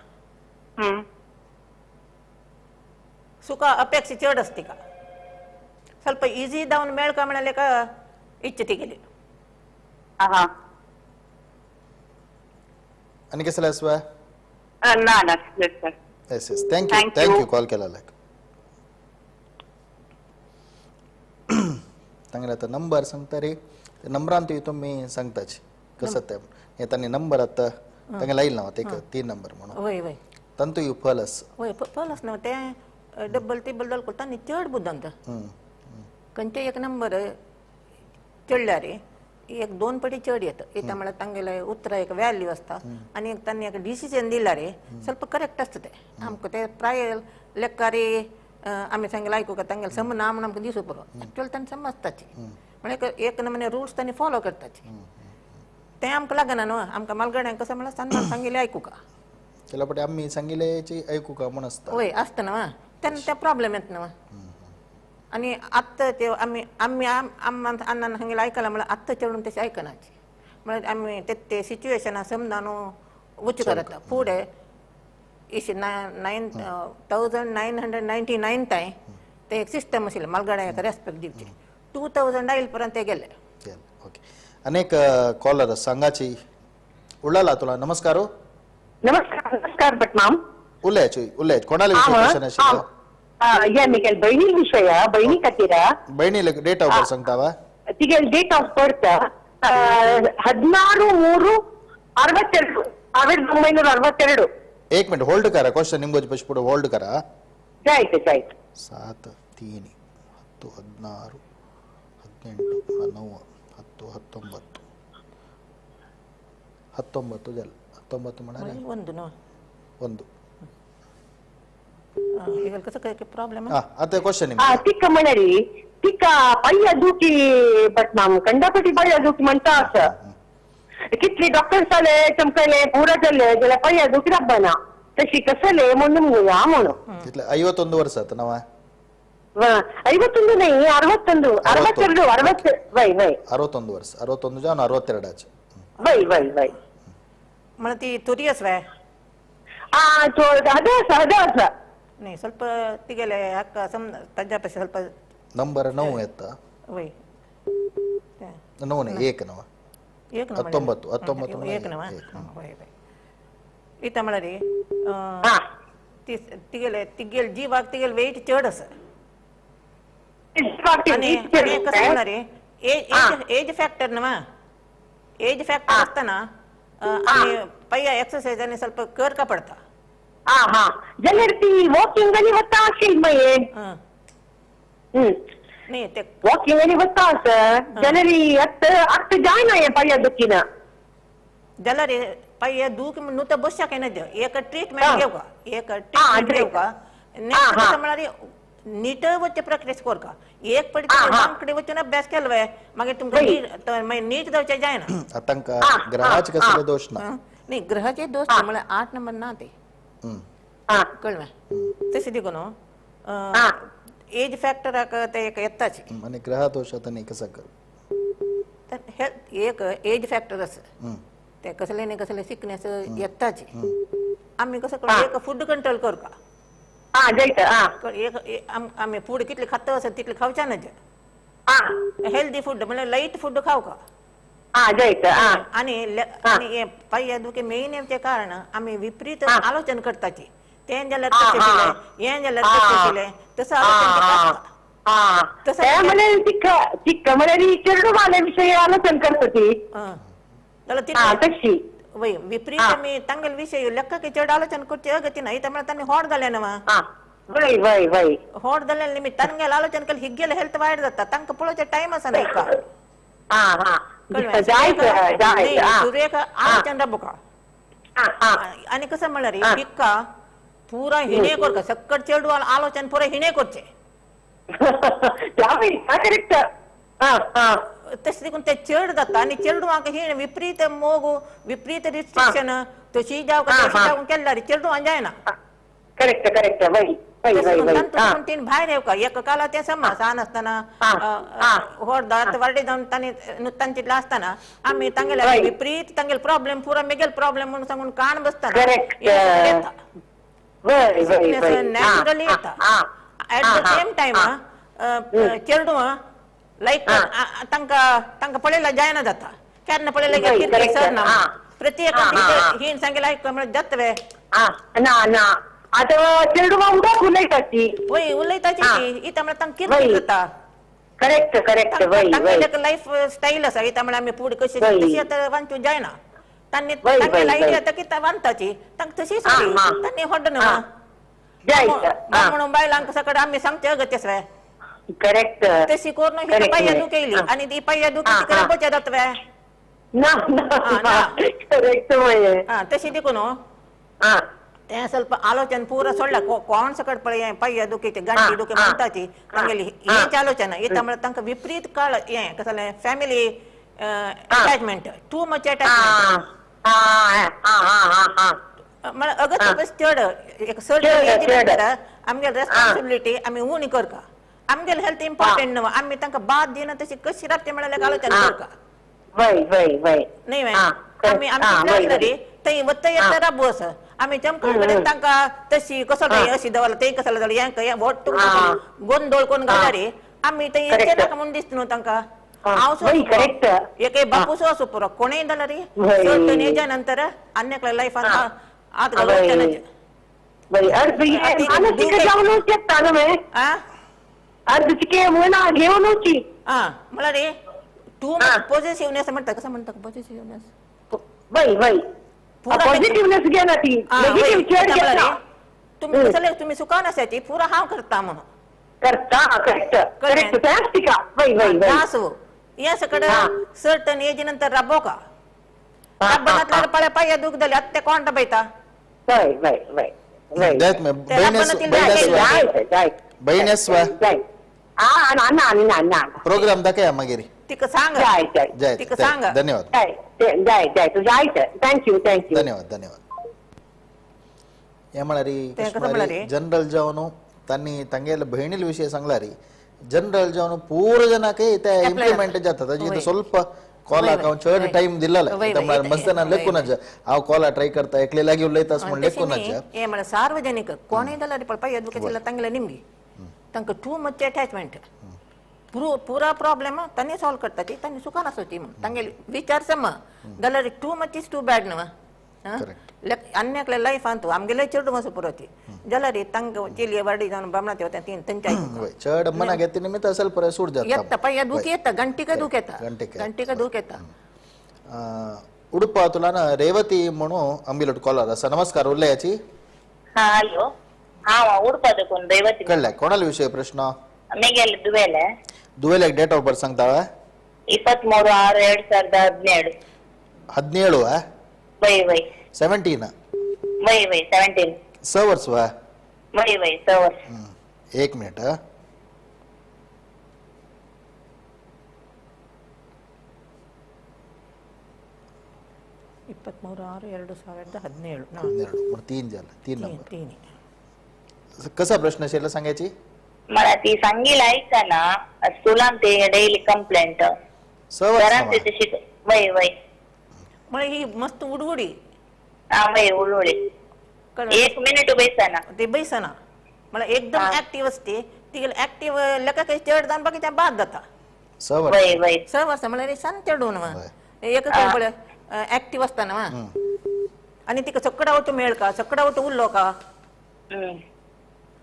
सुका अपेक्षा चड आसा तिका. ಸ್ವಲ್ಪ ಈಸಿ ದಾವನ್ ಮೇಳ್ಕ म्हळ्यार इच्छा तिगेली. आनी कसले आसवा? ना ना sir. Yes yes thank you thank you call केला लायक. तांगेले आतां नंबर सांगता रे नंबरान ती तुमी सांगताची कसं ते तांणी नंबर आतां तांगे लायल ना एक 3 नंबर म्हणून. वय वय तांतू you फल आसा. वय फल आसा न्हू तें डब्बल तिब्बल दल तांणी चड बुद्दंत खंयचे एक नंबर चडल्यार एक 2 पटी चड येता. इतें म्हळ्यार तांगेले उतरां एक व्हॅल्यू आसता आनी एक तांणी एक डिसिजन दिल्यार ಸ್ವಲ್ಪ करेक्ट आसता तें. आमकां तें प्राय लेक्कारी आमी सांगेलें आयकूंक तांगेलें समना म्हूण आमकां दिसूं पुरो. एक्चुअल तांणी समजताची म्हळ्यार एक नमुने रुल्स तांणी फॉलो करताची. तें आमकां लागना न्हू. आमकां मालगड्यांक कसं म्हळ्यार सन्मान सांगिल्लें आयकूंक केला पटी आमी सांगिल्लें आयकूंक म्हूण आसता. वय आसता न्हू तेन्ना तें प्रॉब्लेम येता न्हू. आनी आत्तां ते आमी आमी अण्णान सांगिल्लें आयकलां म्हळ्यार आत्तां चेडून तशें आयकनाची. म्हळ्यार आमी ते ते सिच्युएशना समजा न्हू वच करता फुडें इश 9999 ताय ते एक सिस्टम आशिल्लें मालगड्यांक रेस्पेक्ट दिवची. 2000 आयल पर्यंत ते गेले. ओके अनेक कॉलर सांगाची उल्लाला तुला. नमस्कार. नमस्कार नमस्कार भटमाम. उलयाची उलयाची कोणाला विषय क्वेश्चन आशिल्लो? या मिगेल बहिणी विषय बहिणी खातीर. बहिणी डेट ऑफ बर्थ सांगता वा? तिगेल डेट ऑफ बर्थ 16-3-62 1962. एक मिनिट होल्ड करा. क्वेश्चन निमगोज पशी पुढे होल्ड करा. जायते जायते. 7 3 10 16 18 9 10 19 19 झालं. 19 म्हणाले ಒಂದು ಒಂದು. ಈಗ कसं काय प्रॉब्लेम? आता क्वेश्चन तिका म्हणाली तिका पाया दुखी बट माम कंडापटी पाया दुखी म्हणता असं कितले डॉक्टर जाले चमकले पुरा जाले जाल्यार पाया दुखी राबना तशी कसले म्हणून म्हणून. कितले 51 वर्ष आता नवा? 51 नाही 61 62 60 वय वय 61 वर्ष 61 जावन 62 आचे. वय वय वय. म्हळ्यार ती तुरी आसा वय? हदा आसा. नाही ಸ್ವಲ್ಪ तिगेले हक्क सम ताज्या पेक्षा ಸ್ವಲ್ಪ नंबर 9 येता. वय 9 नाही 1 नवा 1 19 19 1 नवा वय वय. इतें म्हळ्यार तिगेले तिगेल जिवाक तिगेल वेट चड आसा. आनी कसं म्हळ्यार एज फॅक्टर न्हू एज फॅक्टर आसतना आमी पय्या एक्सरसाइज आनी ಸ್ವಲ್ಪ करका पडता. हा जाल्यार ती वॉकिंग आनी वता आशिल्ली मागीर. न्ही ते वॉकिंग आनी वता आसा जाल्यार आतां आतां जायना हें पांया दुखीना जाल्यार पांया दूख न्हू तर बसच्याक येना एक ट्रिटमेंट घेवका एक ट्रिटमेंट घेवका नेक्स्ट कसं म्हळ्यार नीट वचचे प्रॅक्टीस करका एक पडी तुमी कडे वचून अभ्यास केलो मागीर तुमकां मागीर नीट जावचें जायना. तांकां ग्रहाचे कसले दोश ना? न्ही ग्रहाचे दोश ना म्हळ्यार 8 नंबर ना ते कळ्ळें तशें देखून एज फॅक्टराक ते एक येताच आनी ग्रह दोश आतां न्ही कसो कर एक एज फॅक्टर आसा ते कसले न्ही कसले सिकनेस येताच. आमी कसं करूं एक फूड कंट्रोल करका एक आमी फूड कितले खाता आसा तितले खावच्या ना हेल्दी फूड म्हळ्यार लायट फूड खावका. आनी आनी पांय दुखे मेन येवचें कारण आमी विपरीत आलोचन करताची तें जाल्यार तशें केलें हें जाल्यार तशें केलें तसं आलोचन तिका म्हळ्यार चेडवाले विशय आलोचन करता ती जाल्यार तशी वय विपरीत आमी तांगेले विशय लेखक चड आलोचन करचे अगती ना इता म्हळ्यार तांणी होड घालें ना वय वय वय होड जालें निमित्त तांगेले आलोचन केलें हिगेले हेल्थ वायट जाता तांकां पळोवचें टायम आसा ना हिका सुरेख आलोचन राबोका. आनी कसं म्हळ्यार हिका पुरा हिणे करका सक्कट चेडू आलोचन पुरा हिणे करचें करेक्ट. तशें देखून ते चेड जाता आनी चेडवांक हिणे विपरीत मोग विपरीत रिस्ट्रिक्शन तशी जावं तशी जावं केल्यार चेडवां जायना. करेक्ट करेक्ट वय तातूंत तीन भायर येवका एक काला तें समज सान आसतना व्हड आतां वाडे जावन तांणी तांचे आसतना आमी तांगेले विपरीत तांगेले प्रॉब्लेम पुरा मेगेले प्रॉब्लेम म्हणून सांगून कान बसतना नॅचरली येता. एट the same time चेडवां लायक तांकां तांकां पळयल्यार जायना जाता केन्ना पळयल्यार कितें सर ना प्रत्येक हिण सांगें आयक म्हळ्यार जाता वे ना ना आतां चेडवां उदक उलयता ती वय उलयताची ती इता म्हळ्यार तांकां कितें जाता. करेक्ट करेक्ट वय तांगेले लायफ स्टायल आसा इता म्हळ्यार आमी फूड कशी तशी आतां वांचूं जायना तांणी तांगेले आयडिया आतां कितें वांताची तांकां तशी सोडी तांणी होड न्हू म्हणून बायलांक सगळें आमी सांगचें अगत्य आसा. करेक्ट तशी करून ही पांया दुख येयली आनी ती पांया दुख तिका राबोवचें जाता वे ना ना करेक्ट तशी देखून तें ಸ್ವಲ್ಪ आलोचन पुरा सोडला कोण सकट पळय पांया दुखी गांठी दुखी म्हणटाची तांगेली हेंच आलोचन येता म्हळ्यार तांकां विपरीत काळ हें कसलें family attachment too much attachment म्हळ्यार अगत्य बस चड एक चड आमगेली रेस्पॉन्सिबिलिटी आमी उणी करका आमगेले हेल्थ इम्पॉर्टंट न्हू आमी तांकां बाद दिना तशी कशी रावचे म्हळ्यार आलोचन करका. वय वय वय न्ही आमी आमची रे थंय वत्त येता राबू आसा आमी चमकण कडेन तांकां तशी कसो अशी दवरला थंय कसो जालें हें वट्ट गोंदोळ कोण घाला रे आमी थंय येवचें नाका म्हूण दिसता न्हू तांकां. हांव एक बापूसो आसूं पुरो कोणूय जाल्यार सर्टन एजा नंतर आनी एकल्या लायफान आत घालून म्हळ्यार टू मच पॉझिटिव्हनेस म्हणटा कसं म्हणटा पॉझिटिव्हनेस वय वय पॉझिटिव्हनेस घेना ती नेगेटिव्ह चड घेना. तुमी कसले तुमी सुखान आसाची पुरा हांव करता म्हणून करता. करेक्ट करेक्ट तेंच तिका वय वय वय आसूं हें सगळें सर्टन एज नंतर राबोका राबनातल्यार पळय पांया दूख जाली आतां ते कोण राबयता. वय वय वय बहिणेस्व प्रोग्राम दाखया मागीर तिका सांग तिका सांग. धन्यवाद thank you thank you धन्यवाद धन्यवाद. हे म्हळ्यार जनरल जावन तांणी तांगेले भयणील विशय सांगला रे जनरल जावन पूर जनाक ते इम्प्लिमेंट जाता ताजी ಸ್ವಲ್ಪ कॉलाक हांव चड टायम दिल्लो मस्तना लेखून हांव कॉला ट्राय करता एकले लागीं उलयता म्हूण लेखून. हे म्हळ्यार सार्वजनिक कोणूय जाल्यार पळय एज्युकेशन तांगेले निमगी तांकां टू मच अटॅचमेंट पुरा प्रॉब्लेम तांणी सॉल्व करता ती तांणी सुखान आसोची म्हूण तांगेले विचार सम जाल्यार too much is too bad न्हू आनी एकल्या लायफान तूं आमगेले चेडूं आसा पुरो ती जाल्यार तांकां चेली वाडी जावन बामणा ते वता तांच्या चड मनाक येता निमित्त असेल परत सूट जाता येता पांया दूख येता घंटिका दूख येता घंटिका दूख येता. उडपा तुला ना रेवती म्हणून आंबिलोट कॉलर आसा. नमस्कार उलयाची. हॅलो हांव उडपा देखून रेवती. कळ्ळें कोणाले विशय प्रश्न? मेगेले दुवेले दुवेल्याक डेट ऑफ ಬರ್ತ್ सांगता 23-6-2017. 17 वय वय 17 वय वय 17 स वर्स वा वय वय 6 वर्स. एक मिनिट. 23/6/2017. 12 तीन झालं, 3 नंबर. 3. कसा प्रश्न असेल सांगायची? मला ती सांगील ऐका ना, स्कूलान ते डेली कंप्लेंट घरात ते शिक वय वय मला ही मस्त उडवडी. हा वय उडवडी. 1 मिनिट बैसना ते बैसना. मला एकदम ऍक्टिव्ह असते ती. ऍक्टिव्ह लका काही चढ जाऊन बाकीच्या बाद जाता. वय वय 6 वर्ष मला सांग चढून एक काय ऍक्टिव्ह असताना आणि तिका सकड आवटो मेळ का सकड आवटो उरलो का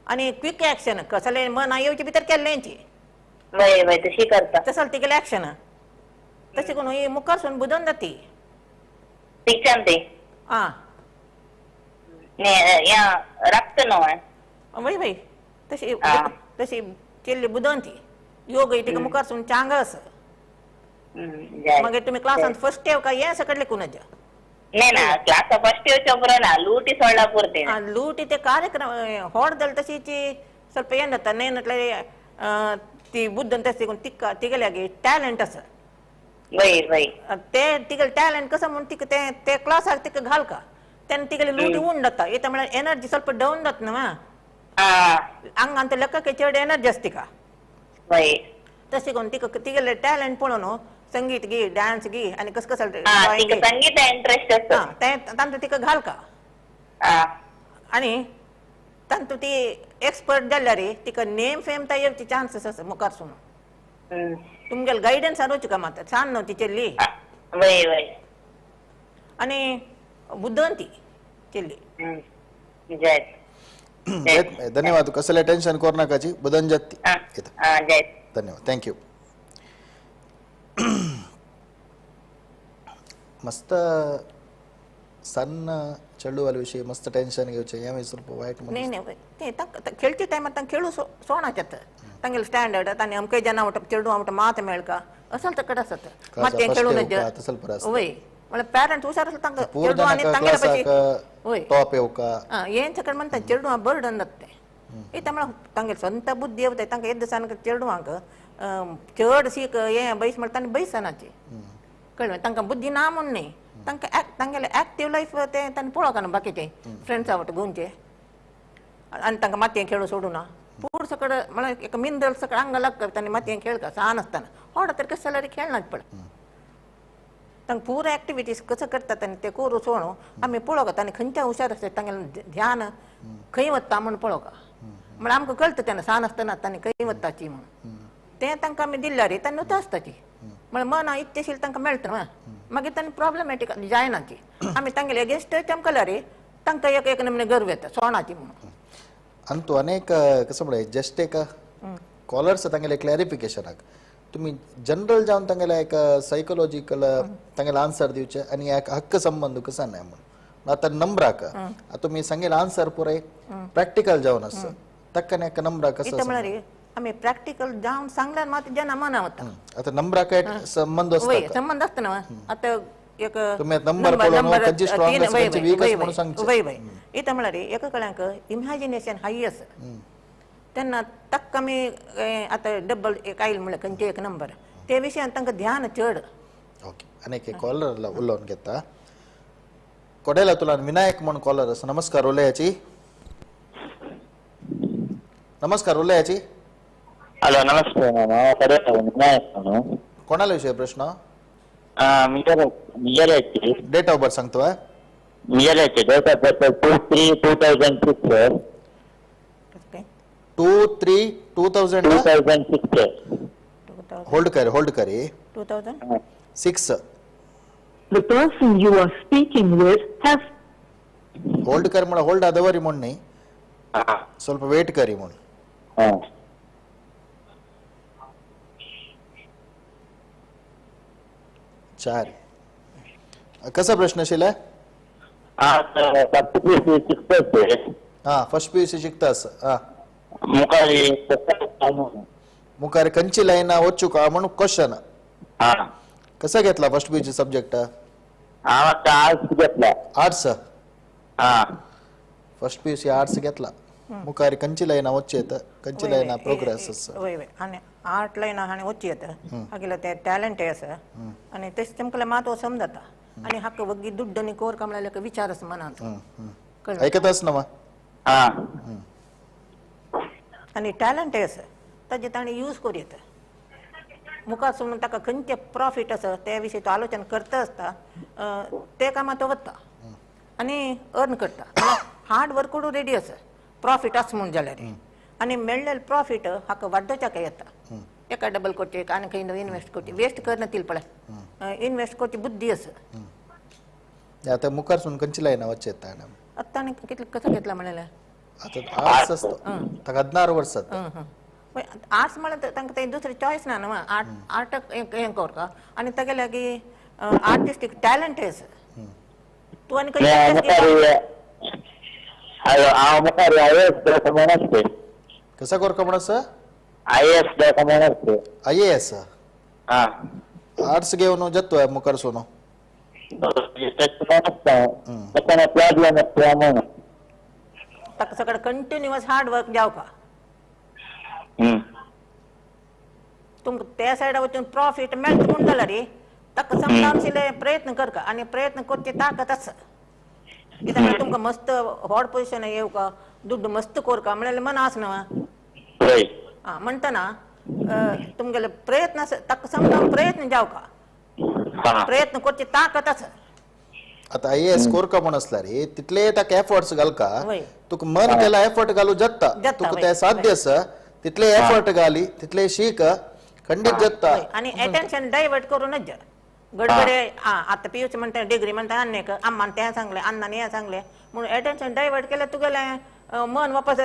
आणि क्विक ऍक्शन कसले मन येवचे भितर केल्ल्यांची वय वय तशी करता तसल तिगेले ऍक्शन तशी कोण ही मुखार सून बुदोन जाती शिक्षण ते हा या रक्त न्हय वय वय तशी तशी केल्ली बुदोन ती योग तिका मुखार सून चांग आसा. मगे तुम्ही क्लासान फर्स्ट येव का हे सकडले कुणाच्या नाही ना क्लास फर्स्ट येवच्या पुरो ना लूटी सोडला पुरते लूटी ते कार्यक्रम होडदल तशीची ಸ್ವಲ್ಪ ಏನತ್ತ ನೇನಟ್ಲೆ ती बुद्ध तशी तिका तिगेले टॅलेंट आसा वय वय ते तिगेले टॅलेंट कसं म्हणून तिका ते ते क्लासाक तिका घाल का तेन्ना तिगेले लूटी उण जाता येता म्हळ्यार एनर्जी ಸ್ವಲ್ಪ डावन जाता न्हू हांगा लेखक चड एनर्जी आसता तिका वय तशें करून तिका तिगेले टॅलेंट पळोवन संगीत गी डान्स गी आणि कस कसं संगीत इंटरेस्ट आसा ते तांतूं तिका घाल का आणि तांतूं ती एक्सपर्ट जाल्यार तिका नेम फेम ता येवची चान्सीस आसा मुखार सून. तुमगेले गायडन्स आरोवची का मात सान न्हू ती चेल्ली वय वय आणि बुद्दन ती चेल्ली. धन्यवाद. कसले टेन्शन करू नाकाची बुदन जात. धन्यवाद. Thank you. मस्त सन्न चेडूवाले विषय मस्त टेन्शन घेवचे हें ಸ್ವಲ್ಪ वायट. नाही नाही ते खेळचे टायमार तांकां खेळू सोणाचेत तांगेले स्टँडर्ड तांणी अमके जना वटा चेडू वटा मात मेळका असल तकड आसत मातयें खेळून वय म्हळ्यार पॅरंट्स हुशार आसता तांकां चेडू आनी तांगेले पशी वय टॉप येवका हें सकड म्हणटा चेडवां बर्डन जाता तें इता म्हळ्यार तांगेले स्वंत बुद्धी येवता तांकां एक दिसान चेडवांक चड शीक हें बैस म्हणटा तांणी बैसनाची कळ्ळें तांकां बुद्धी ना म्हूण न्ही तांकां तांगेले एक्टीव लायफ तें तांणी पळोवंक न्हू बाकीचे फ्रेंड्सा वटा गुंचे आनी तांकां मातयें खेळूं सोडूना पूण सकड म्हळ्यार एक मिनरल सकड हांगा लागता तांणी मातयें खेळ का सान आसतना होडा तर कशें जाल्यार खेळनात पड तांकां पुरा एक्टिविटीज कसो करता तांणी ते करूं सोडून आमी पळोवंक तांणी खंयच्या हुशार आसता तांगेलें ध्यान खंय वता म्हूण पळोवंक म्हळ्यार आमकां कळटा तेन्ना सान आसतना तांणी खंय वताची म्हूण तें तांकां आमी दिल्यार तांणी उता आसताची म्हळ्यार मना इच्छेशील तांकां मेळटा न्हू मागीर तांणी प्रॉब्लमॅटीक जायनाची आमी तांगेले अगेन्स्ट चमकल्यार तांकां एक एक नमूने गर्व येता सोणाची म्हणून. आनी तूं अनेक कसं म्हळ्यार जस्ट एक कॉलर्स तांगेले क्लॅरिफिकेशनाक तुमी जनरल जावन तांगेले एक सायकोलॉजिकल तांगेले आन्सर दिवचे आनी एक हक्क संबंद कसो न्हय म्हणून आतां नंबराक आतां तुमी सांगेले आन्सर पुराय प्रॅक्टिकल जावन आसा ताका आनी एका नंबराक कसो म्हळ्यार आमी प्रॅक्टिकल जावन सांगल्यार मात जेन्ना मना वता आतां नंबराक संबंद आसता संबंद आसता न्हू आतां एक तुमी नंबर पळोवन खंयची स्ट्रॉंग आसा खंयची वीक आसा म्हणून सांगचें. वय वय इता म्हळ्यार एका कळ्यांक इमॅजिनेशन हाय आसा तेन्ना ताका आमी आतां डबल एक आयल म्हणल्यार खंयचे एक नंबर ते विशयान तांकां ध्यान चड. ओके आनी एक कॉलर उलोवन घेता कोडेला तुला विनायक म्हूण कॉलर आसा. नमस्कार उलयाची. नमस्कार उलयाची. हॅलो नमस्ते. हांव कडेला विनायक म्हणून. कोणाला विषय प्रश्न? मियराची. डेट ऑफ बर्थ सांगतो. मियराची date of birth 2/3/2006. 2/3/2006. Hold कर होल्ड कर. 2006. The person you are speaking with has hold कर म्हणून होल्ड आदवरी म्हूण न्ही ಸ್ವಲ್ಪ ವೇಟ್ करी म्हूण. चार कसा प्रश्न आशिल्ले? हा फर्स्ट पीयूसी शिकता आसा. मुखार खंयची लायना वचूं का म्हणून क्वेश्चन. कसा घेतला फर्स्ट पीयूसी सब्जेक्ट? आर्ट्स घेतला. आर्ट्स. फर्स्ट पीयूसी आर्ट्स घेतला. मुखार खंयची लायना वच्चे येता, खंयची लायना प्रोग्रेस आसा. वय वय, आनी आर्ट लायना आनी वच्ची येता, हागेलो ते टॅलंट आसा आनी तशें तेमकां मात समजता आनी हाका वग्गी दुड्ड आनी कोर का म्हळ्यार विचार आसा मनांत. ऐकताच ना. आनी टॅलंट आसा ताजे ताणें यूज करूं येता. मुखार सोडून ताका खंयचे प्रॉफीट आसा ते विशीं तो आलोचन करता आसता, ते कामां तो वता आनी अर्न करता. हार्ड वर्क करूं रेडी आसा प्रॉफीट आसा म्हूण जाल्यार, आनी मेळ्ळेले प्रॉफीट हाका वाडोवच्याक येता. एका डबल करचे आनी खंय इनवेस्ट करचे, वेस्ट करना तील पळय, इनवेस्ट करची बुद्धी आसा. आतां मुखार सून खंयची लायना वच्चे येता? आतां ताणें कितलें कसो घेतला म्हणलें? आतां आर्ट्स आसता ताका 16 वर्सां. आर्ट्स म्हळ्यार तांकां ते दुसरी चॉयस ना न्हू, आर्ट आर्टाक हें करता आनी तागेले लागीं आर्टिस्टीक टॅलंट आसा. तूं आनी खंय हांव मुखार आयएएस जावपाक म्हण आसता. कसो करता म्हण आसा? आयएएस जावपाक म्हण आसता. आयएएस? हां. आर्ट्स घेवन जाता मुखार सोनो. प्रॉब्लेम आसता म्हणून ताका सगळें कंटिन्युअस हार्ड वर्क जावपा. तुमकां त्या सायडा वचून प्रॉफीट मेळटा म्हूण जाल्यार ताका समजावन प्रयत्न करका आनी प्रयत्न करची ताकत आसा. कित्याक तुमकां मस्त व्हड पोजिशन येवका, दुड्ड मस्त करका म्हळ्यार मन आसा न्हू. आं, म्हणटना तुमगेले प्रयत्न ताका समजावन प्रयत्न जावका, प्रयत्न करची ताकत आसा. आतां आयएएस कोरका म्हूण आसल्यार तितले ताका एफर्ट्स घालका, तुका मन केला एफर्ट घालू जाता, तुका तें साध्य आसा, तितले एफर्ट घाली तितले शीक खंडीत जाता. आनी एटेन्शन डायवर्ट करूनच गडबडे. आतां पीयूसी म्हणटा डिग्री म्हणटा आनी एक अम्मान तें सांगलें, अण्णान हें सांगलें म्हणून एटेन्शन डायवर्ट केल्यार तुगेलें मन वापस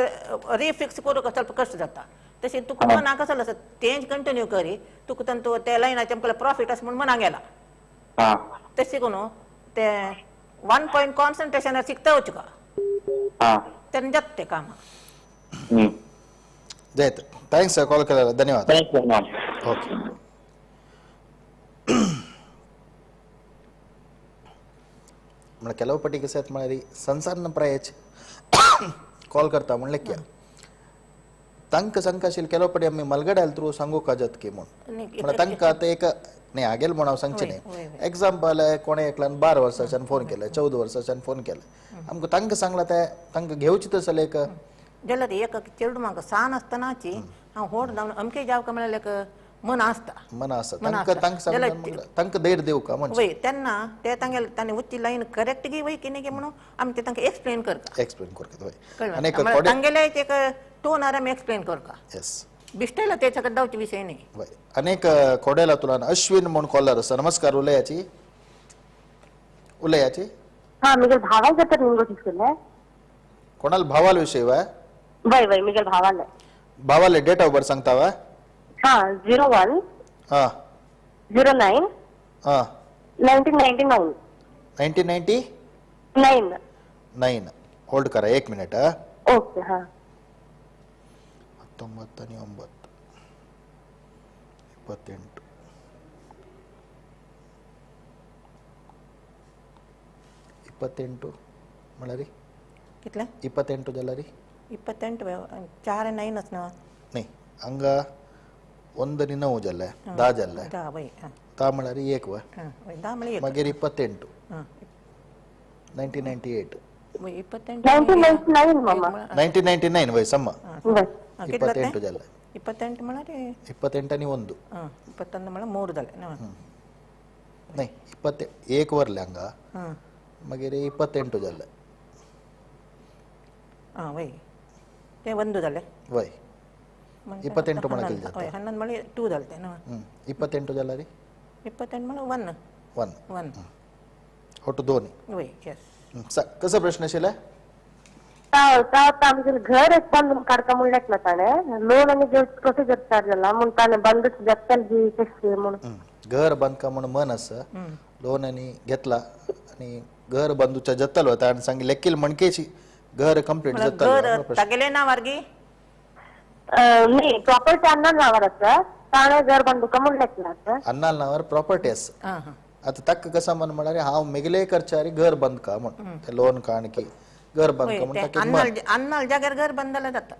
रिफिक्स करूंक ಸ್ವಲ್ಪ कश्ट जाता. तशें तुका मनाक कसो आसा तेंच कंटिन्यू करी, तुका तांतू ते लायनाचें आमकां प्रॉफीट आसा म्हूण मनाक गेला. तशें करून ते वन पॉयंट कॉन्सन्ट्रेशनार शिकता वचका तेन्ना जाता तें काम. जायत. Thanks sir call केला, धन्यवाद. ओके. म्हळ्यार ಕೆಲವು पटी कशें जाता म्हळ्यार संसारन प्रायच कॉल करता म्हणलें की तांकां सांगका आशिल्लें ಕೆಲವು पटी आमी मलगड्याल थ्रू सांगूंक जाता की म्हूण, म्हळ्यार तांकां आतां एक न्ही हागेल म्हूण हांव सांगचें न्ही. एग्जाम्पल कोणें एकल्यान 12 वर्सांच्यान फोन केले, 14 वर्सांच्यान फोन केले, आमकां तांकां सांगलां तें तांकां घेवचें तसलें एक जाल्यार एक चेडूं म्हाका सान आसतनाची हांव व्हड जावन अमकें जावका म्हळ्यार एक मन आसता, मन आसता तांकां, तांकां तांकां धैर्य दिवका म्हणजे वय तेन्ना ते तांगेले तांणी वच्ची लायन करेक्ट गी वय की न्ही म्हणून आमी ते तांकां एक्सप्लेन करता. एक्सप्लेन करता वय, आनी तांगेले एक टोनार आमी एक्सप्लेन करता. येस, बिश्टेला तेच्या कडेन जावचे विशय न्ही. वय. अनेक कोडेला तुला अश्विन म्हूण कॉलर आसा. नमस्कार, उलयाची उलयाची. हां, मिगेल भावाक जाता निमगो दिसले. कोणाल भावाल विषय वय? वय वय, मिगेल भावाले. भावाले डेट ऑफ बर्थ सांगता वय? हां, 01 हां 09 हां 1999 1999 9. होल्ड करा एक मिनिट. ओके. हां, 19 9 28 28 म्हळ्यार कितले? 28 जाल्यार 28 4 9 न्हू. न्ही, हांगा 1 9 जालें, 10 जालें, 10 म्हळ्यार 1 वय, 10 म्हळ्यार मागीर 28 1998 1999 मामा 1999 वय ಸಮ 28 जालें. 28 म्हळ्यार 28 आनी 1 21 म्हळ्यार 3 जालें. न्ही, 21 वरलें हांगा, मागीर 28 जालें. आं वय, ते 1 जालें. वय, 28 म्हळ्यार कितें जाता? 11 म्हळ्यार 2 जालें तें न्हू. 28 जाल्यार 28 म्हळ्यार 1 1 1 ಒಟ್ಟು 2. वय, येस. कसो प्रश्न आशिल्ले? आमगेलें घर एक बांदून काडटा म्हूण लेखला ताणें, लोन आनी प्रोसिजर स्टार्ट जाला म्हूण ताणें बांदूच जातलें बी कशें म्हणून. घर बांदका म्हूण मन आसा, लोन आनी घेतला आनी घर बांदूच्या जातलो ताणें सांगलें लेखील म्हणकेची घर कंप्लीट जातलो. तागेले नांवार गी? न्ही, प्रॉपर्टी अण्णा नांवार आसा, ताणें घर बांदूका म्हूण लेखला आसा. अण्णा नांवार प्रॉपर्टी आसा. आतां ताका कसो मन म्हळ्यार हांव मेगले खर्चार घर बांदका म्हूण, लोन काण की घर बांदका म्हणटा. अन्नाल जाग्यार घर बांदला जाता.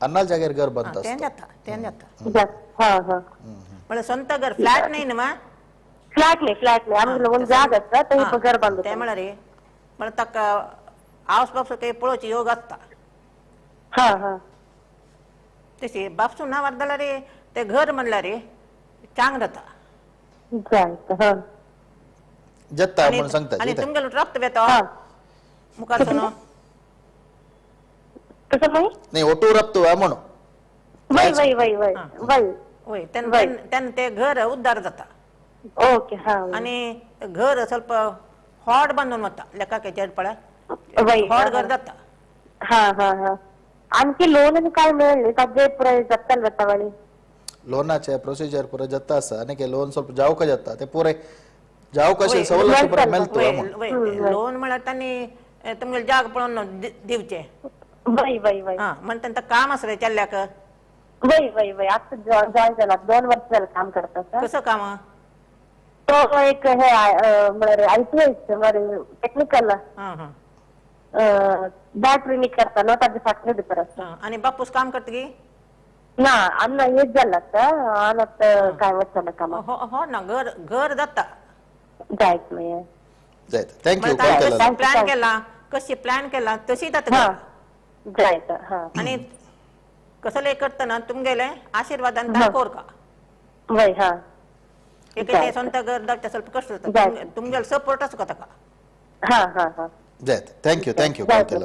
अन्नाल जाग्यार घर बांदता तें जाता तें जाता. हा हा म्हळ्यार स्वंत घर फ्लॅट न्ही न्हू मा? फ्लॅट न्ही फ्लॅट न्ही आमगे जाग आसा थंय घर बांदता. तें म्हळ्यार म्हळ्यार ताका हावस बापसो काही पळोवची योग आसता. हा हा तशी बापसू ना वाजल्यार रे ते घर म्हणल्यार रे चांग जाता. जत्ता म्हणून सांगता. आनी तुमगेलो रक्त वेता मुखार कसं नाही ओटू रक्त म्हणून वय वय वय वय वय वय तेन्ना ते घर उद्धार जाता. ओके. हा आनी घर ಸ್ವಲ್ಪ हॉट बांदून वता लेखाक पळय हॉट घर जाता. हा हा हा आणखी लोन आणि काय मेळ्ळें ताजे पुराय जाता जाता वाणी लोनाचे प्रोसिजर पुरा जाता आसा आनी लोन ಸ್ವಲ್ಪ जावका जाता ते पुराय जावका अशें सवलत पुराय मेळटा. लोन म्हळ्यार तांणी तुमगेले जाग पळोवन दिवचे. वय वय वय म्हण तांकां काम आसलें चेल्ल्याक. वय वय वय आता जॉईन जाला 2 वर्ष जालें काम करता. कसो काम? तो एक हे म्हळ्यार I T I म्हळ्यार टेक्निकल बॅटरी करता न्हू ताजे फॅक्टरी भितर आसा. आनी बापूस काम करता की ना आन्ना एज जाला आतां आनी काय वचना कामाक. हो ना घर घर जाता जायत मागीर जायत. Thank you. Plan केला कशी प्लॅन केला तशी जाता जायत. आनी कसले करतना तुमगेले आशीर्वादान कोरका. वय हा एक स्वंत घर जाता ಸ್ವಲ್ಪ कष्ट जाता तुमगेले सपोर्ट आसता ताका. हा हा हा जायत. Thank you thank you. Thank you.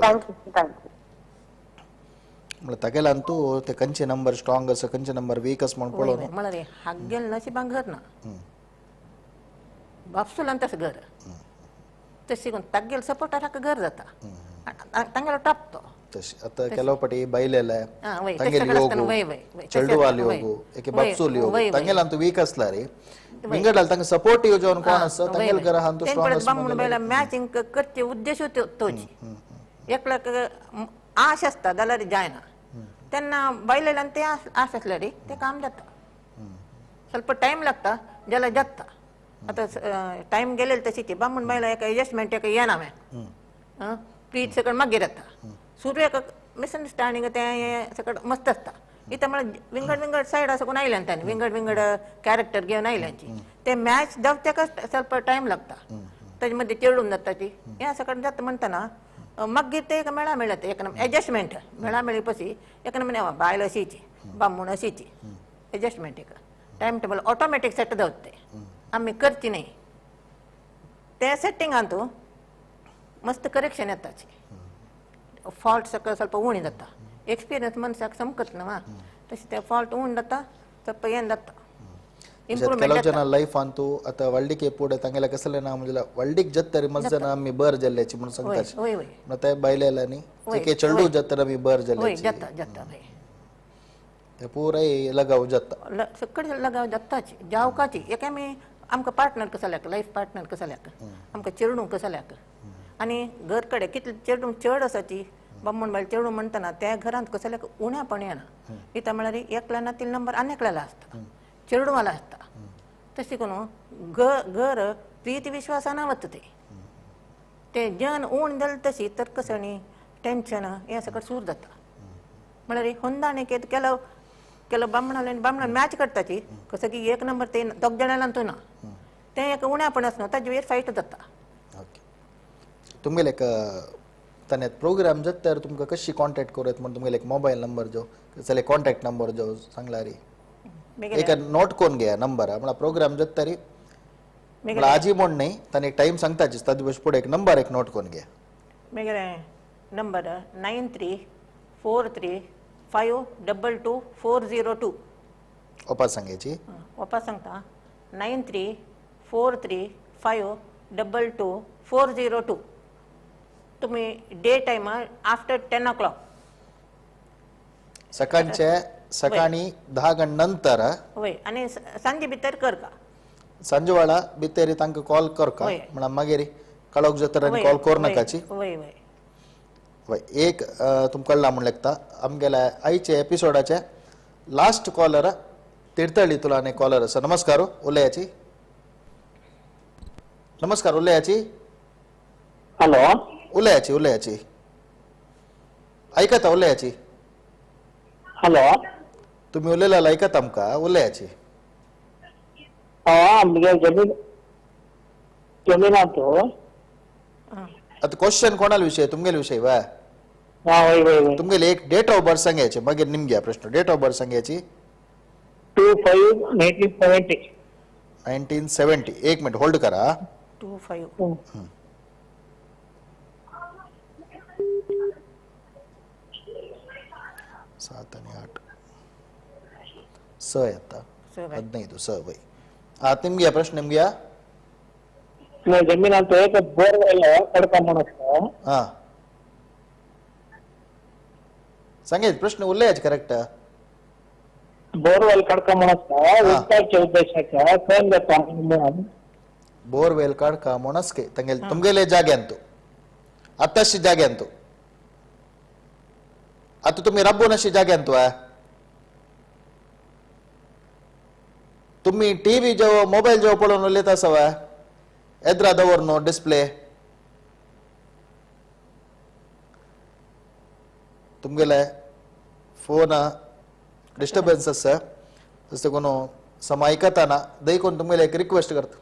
म्हळ्यार तागेल्यान तूं ते खंयचे नंबर स्ट्रॉंग आसा खंयचे नंबर वीक आसा म्हण पळोवन म्हळ्यार हागेल नशिबान घर ना बापसुलान तशें घर तशें करून तागेल सपोर्टार हाका घर जाता तांगेलो टप तो. तशें आतां केलो फावटी बायलेले तांगेल योग चेडवाल योग एके बापसूल योग तांगेल्यान तूं वीक आसला रे विंगड तांकां सपोर्टीव जेवन कोण आसा तांगेल घरा तूं स्ट्रॉंग आसा. मॅचिंग करचे उद्देश तोच एकल्याक आश आसता जाल्यार जायना तेन्ना बायलेल्यान ते आश आसल्यार ते काम जाता. ಸ್ವಲ್ಪ टायम लागता जाल्यार जाता. आतां टायम गेलेले तशी ती बामण बायलां एका एडजस्टमेंट एका येना मागीर प्रीत सगळें मागीर येता. सुरवेक मिसअंडरस्टँडींग तें सगळें मस्त आसता. इथं म्हळ्यार विंगड विंगड सायड आसा आयल्यान तांणी विंगड विंगड कॅरेक्टर घेवन आयल्यांची ते मॅच जावच्याक ಸ್ವಲ್ಪ टायम लागता. ताजे मदीं चेडून जाता ती हें सगळें जाता म्हणटना मागीर ते एक मेळा मेळटा एक एडजस्टमेंट मेळा मेळी पशी एक नमुने बायल अशीची बामूण अशीची एडजस्टमेंट एक टायम टेबल ऑटोमॅटीक सेट जावता ते आमी करची न्ही ते सेटिंगान तूं मस्त करेक्शन येताची फॉल्ट सगळं ಸ್ವಲ್ಪ उणी जाता. एक्सपिरियन्स मनशाक समकत न्हू तशें ते फॉल्ट उण जाता ಸ್ವಲ್ಪ ಏನು जाता. ಕೆಲವು ಜನ ಲೈಫ್ ಅಂತೂ आता व्हडलीक पुढे तांगेले कसले ना म्हणजे व्हडलीक जत्तरी मस्त जण आमी बर जाल्ल्याची म्हणून सांगता ते बायलेल्यांनी एके चेडू जत्तर आमी बर जाल्ल्याची जाता जाता ते पुराय लगाव जाता सगळे लगाव जाताच जावकाची एक आमी आमकां पार्टनर कसो लेख लायफ पार्टनर कसो लेख आमकां चेडूं कसो लेख आनी घर कडेन कितले चेडूं चड आसाची बामण बायल चेडूं म्हणटना त्या घरांत कसो लेख उण्यापण येना. इथं म्हळ्यार एकल्या ना तीन नंबर आनी एकल्याला आसता चेडवाला आसता. तशें करून घर प्रीती विश्वासान वता ते ते जन उण जालें तशी तर्कसणी टेन्शन हें सगळें सूर जाता. म्हळ्यार होंदाणेक केलो केलो बामणाले बामणान मॅच करताची कसं की एक नंबर ते दोग जाणां तूं ना तें एक उण्यापण आसना ताजे वयर फायट जाता. ओके तुमगेले एक ताणें प्रोग्राम जाता तर तुमकां कशी कॉन्टेक्ट करूं म्हण तुमगेले एक मोबायल नंबर जो जाल्यार कॉन्टेक्ट नंबर जो सांगला रे एक नोट करून घ्या नंबर म्हळ्यार प्रोग्राम जाता तरी म्हळ्यार आजी म्हण न्ही ताणें एक टायम सांगता ताजे बस फुडें एक नंबर एक नोट करून घ्या. मागीर नंबर 9 3 4 3 5 2 2 4 0 2. वापस सांगायची वापस सांगता 9 3 4 3 5 2 2 4 0 2. तुम्ही डे टायमार आफ्टर 10 o'clock सकाळचे सकाळी 10 नंतर वय आनी सांजे भितर कर का सांजवाडा भितर तांकां कॉल कर का म्हणल्यार मागीर कळोवंक जाता आनी कॉल कर नाकाची. वय वय वय एक तुमकां कळ्ळां म्हूण लेखता आमगेल्या आयचे एपिसोडाचे लास्ट कॉलर तिर्थळी तुला आनी कॉलर आसा. नमस्कार उलयाची. नमस्कार उलयाची. हॅलो उलयाची उलयाची. आयकता उलयाची. हॅलो तुम्ही उलयला आयकता आमकां उलयाची. आमगे जमीन जमीनांत. आता क्वेश्चन कोणाला विषय तुमगेले विषय वा? वय वय वय. तुमगेले एक डेट ऑफ बर्थ सांगायचे मागीर निमग्या प्रश्न. डेट ऑफ बर्थ सांगायची. 2/5/1970. 1970. एक मिनिट होल्ड करा. 2/5. 7 आणि 8 6 येता 15 6 वय. निमग्या प्रश्न निमग्या. जमीनांत एक बोरवेल कडका म्हणून. हा सांगेल प्रश्न उरले करेक्ट. बोरवेल काडका म्हणून उदकाच्या उद्देशाच्या खंय जाता म्हणून. बोरवेल काडका म्हणसके तंगेल तुमगेले जाग्यांतु आताशी जाग्यांतु आता तुम्ही राबून अशी जाग्यांतु तुम्ही टीव्ही जेव्हा मोबाईल जेव्हा पळोवन उलयता आसा एद्रा दवर न्हू डिस्प्ले तुमगेले फोन डिस्टर्बन्स आसा तशें कोण सम आयकताना देखून तुमगेले एक रिक्वेस्ट करता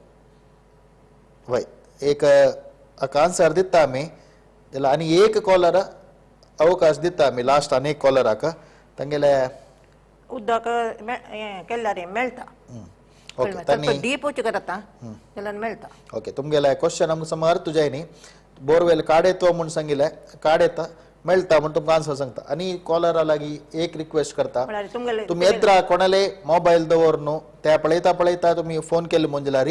वय एक आन्सर दिता आमी जाल्यार आनी एक कॉलर अवकाश दिता आमी लास्ट आनी एक कॉलराक तांगेले उदक केल्यार मेळटा. ओके डीप वचूं करता जाल्यार मेळटा. ओके तुमगेले क्वेश्चन आमकां सम अर्थ जाय न्ही. बोरवेल काडयतो म्हूण सांगिल्लें काडयता मेळटा म्हूण तुमकां आन्सर सांगता. आनी कॉलरा लागीं एक रिक्वेस्ट करता तुमी येत्रा कोणाले मोबायल दवर न्हू त्या पळयता पळयता तुमी फोन केले म्हूण जाल्यार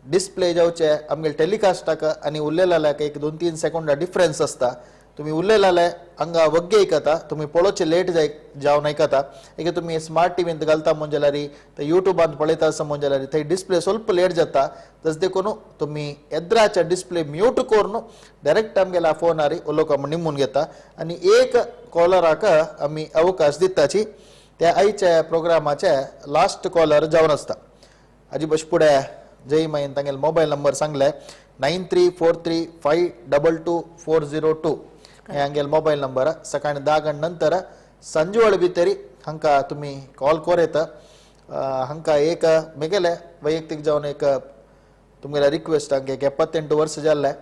डिस्प्ले जावचे आमगेले टेलिकास्टाक आनी उलयल्याक एक 2-3 सेकंडा डिफरन्स आसता. तुमी उलयले हांगा वग्गे आयकता तुमी पळोवचे लेट जाय जावन आयकता. एक तुमी स्मार्ट टीव्हींत घालता म्हूण जाल्यार थंय युट्यूबांत पळयता आसा म्हूण जाल्यार थंय डिस्प्ले स्वल्प लेट जाता. तशें देखून तुमी येद्राच्या डिस्प्ले म्यूट करून डायरेक्ट आमगेल्या फोनार उलोवंक म्हूण निमून घेता. आनी एक कॉलराक आमी अवकाश दिताची त्या आयच्या प्रोग्रामाचे लास्ट कॉलर जावन आसता. हाजी बस फुडें जय माईन तांगेले मोबायल नंबर सांगले 9343522402 हे हांगेले मोबायल नंबर. सकाळी 10 गंटे नंतर सांजवेळ भितरी हांकां तुमी कॉल कर येता. हांकां एक मेगेले वैयक्तीक जावन एक तुमगेले रिक्वेस्ट हांगे एक 78 वर्स जाल्ले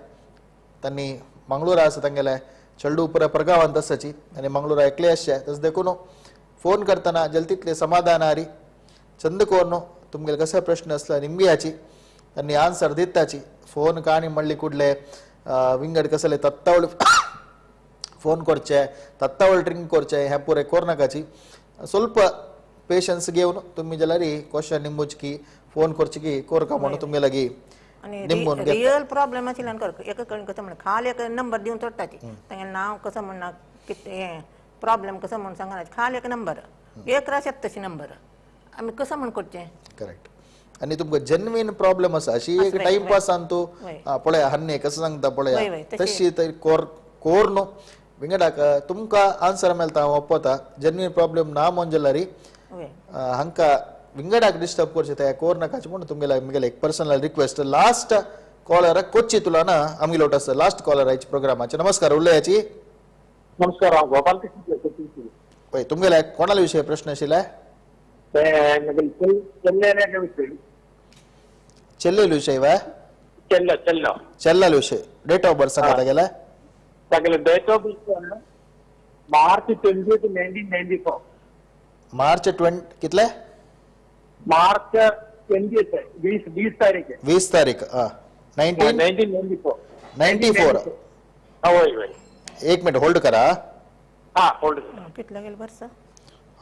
तांणी मंगळूरा आसा तांगेले चेडू पुरा परगांवांत आसाची आनी मंगळूरा एकले आसचे. तशें देखून फोन करतना जल तितले समाधान हारी चंद करून तुमगेले कशे प्रश्न आसले निमग्याची तांणी आन्सर दिताची. फोन काणी म्हणली कुडले विंगड कसले तत्तावळ फोन करचे तत्तावळ ड्रिंक करचे हें पुरें करनाकाची. स्वल्प पेशन्स घेवन तुमी जाल्यार क्वेश्चन निमूच की फोन करचे की कोरका म्हणून तुमगे लागीं आनी रियल प्रॉब्लेम आशिल्ल्यान कर एक कडेन कसो म्हण खाल एक नंबर दिवन सोडटाची तांगेलें नांव कसो म्हणना कितें प्रॉब्लेम कसो म्हण सांगना खाल एक नंबर एक रास येता तशी नंबर आमी कसो म्हण करचें. करेक्ट. आनी तुमकां जेन्युइन प्रॉब्लेम आसा अशी एक टायमपासान तूं पळया हन्ने कसो सांगता पळया तशी तरी कोर कोर न्हू विंगडाक तुमकां आन्सर मेळटा हांव ओपता जेन्युइन प्रॉब्लेम ना म्हूण जाल्यार हांकां विंगडाक डिस्टर्ब करचें त्या कोर नाकाचें म्हूण तुमगेले म्हगेले एक पर्सनल रिक्वेस्ट. लास्ट कॉलराक कोच्ची तुला ना आमगेलो आसा लास्ट कॉलर आयच्या प्रोग्रामाचे. नमस्कार उलयाची. नमस्कार हांव गोपाल कृष्ण. वय तुमगेले कोणाले विशय प्रश्न आशिल्ले? चेल्लेले विशय वा चेल्लो चेल्लो चेल्लाले विशय. डेट ऑफ बर्थ सांगा तागेले. तागेले date of birth March 20 1994. March 20 कितले? मार्च 20 20 तारीख. 20 तारीख 1994. 94. वय वय. एक मिनिट होल्ड करा. हा होल्ड. कितले गेले वर्स?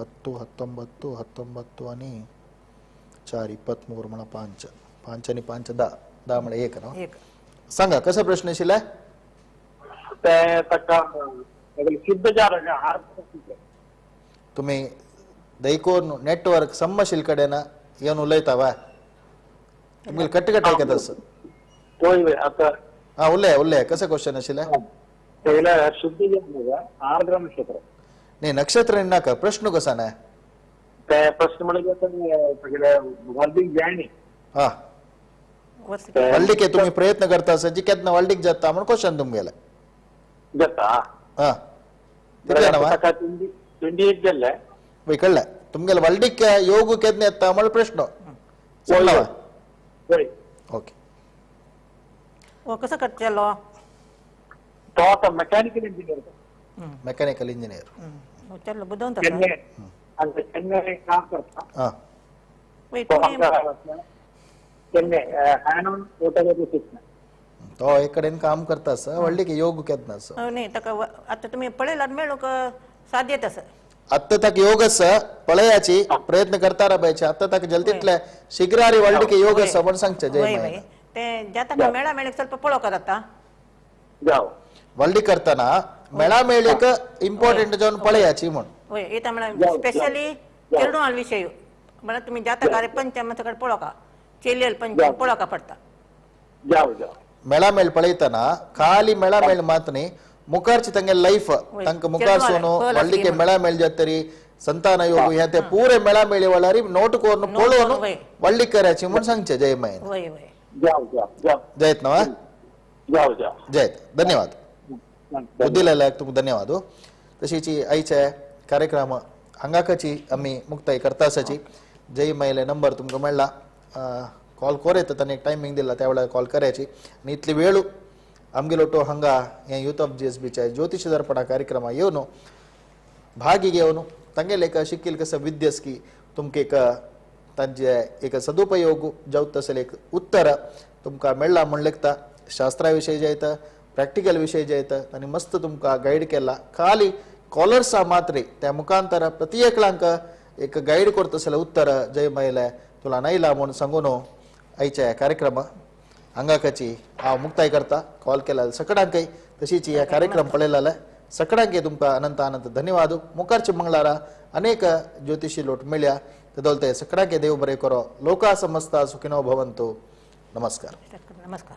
10 19 19 आणि 4 23 म्हणा 5 5 आणि 5 10 10 म्हणजे 1 ना. सांगा कसा प्रश्न आशिल्ले? तुम्ही दैकोन नेटवर्क संभाशील कडेन येवन उलयता वा तुमगेले कट कट आयकता आसा. हा उलया उलया कसं क्वेश्चन आशिल्लें? आर्द्र नक्षत्र. नाही नक्षत्र नाका प्रश्न कसा ना प्रश्न म्हणजे वाल्डीक जायनी. हा वाल्डीक तुम्ही प्रयत्न करता आसा जी केन्ना वाल्डीक जाता म्हणून क्वेश्चन तुमगेले जाता. हा तितलें ना 28 जाल्ले वय कळ्ळें तुमगेले व्हडलीक योग केन्ना येता म्हळ्यार प्रश्न समजला वय ओके हो कसो करतलो तो आतां मेकॅनिकल इंजिनियर मेकॅनिकल इंजिनियर चलो बुदवंत चेन्नय हांगा चेन्नय काम करता आं वय तो हांगा चेन्नय हॅनॉन फोटोग्राफी तो एक कडेन काम करता आसा व्हडलीक योग केन्ना आसा न्ही ताका आतां तुमी पळयल्यार मेळूंक साध्यत आसा आत्ता ताका योग आसा पळयाची प्रयत्न करता राबायचे आत्ता ताका जल्दीतले शीघ्रारी व्हडलीक योग आसा म्हण सांगचें जय वय मायन वय ते जाता मेळा मेळीक ಸ್ವಲ್ಪ पळोवंक जाता जावं व्हडली करतना मेळा मेळीक इम्पॉर्टंट जावन पळयाची म्हण वय येता म्हळ्यार स्पेशली चेडूं विशय म्हळ्यार तुमी जातकार पंचम सगळें पळोवका चेलियल पंचम पळोवका पडटा जावं जावं मेळा मेळ पळयतना खाली मेळा मेळ मात न्ही मुखारची तांगे लायफ तांकां मुखार सोनो व्हडलीके मेळा मेळ जातरी संतान योग हे ते पुरे मेळा मेळी वळारी नोट करून पळोवन व्हडली करायची म्हण सांगचें जय मायन वय वय जावं जावं जावं जयत ना जावं जावं जयत धन्यवाद बुद्धिलाक तुमकां धन्यवाद तशीच आयचे कार्यक्रम हांगाकाची आमी मुक्ताय करता आसाची जय मायले नंबर तुमकां मेळ्ळा कॉल कोर येता ताणें एक टायमींग दिला त्या वेळार कॉल करायची आनी इतली वेळ आमगेलो तो हांगा हे यूथ ऑफ जी एस बीच्या ज्योतिष दर्पणा कार्यक्रमा येवन भागी घेवन तांगेले एक शिकील कसं विद्यस्की तुमकां एक तांचे एक सदुपयोग जावत तसले एक उत्तर तुमकां मेळ्ळा म्हण लेखता शास्त्रा विशय जे येता प्रॅक्टिकल विशय जे येता आनी मस्त तुमकां गायड केला खाली कॉलर्सा मात्रे त्या मुखांतर प्रति एकलांक एक गायड करता उत्तर जय मायले तुला नायला म्हूण सांगून आयच्या कार्यक्रम हांगाकाची हांव मुक्ताय करता कॉल केला सकडांकय तशीच ह्या कार्यक्रम पळयला सकडांकय तुमकां अनंत अनंत धन्यवाद मुखारचे मंगळारा अनेक ज्योतिषी लोट मेळ्या ते सकडांके देव बरें करो लोका समस्ता सुखिनो भवंतु नमस्कार नमस्कार.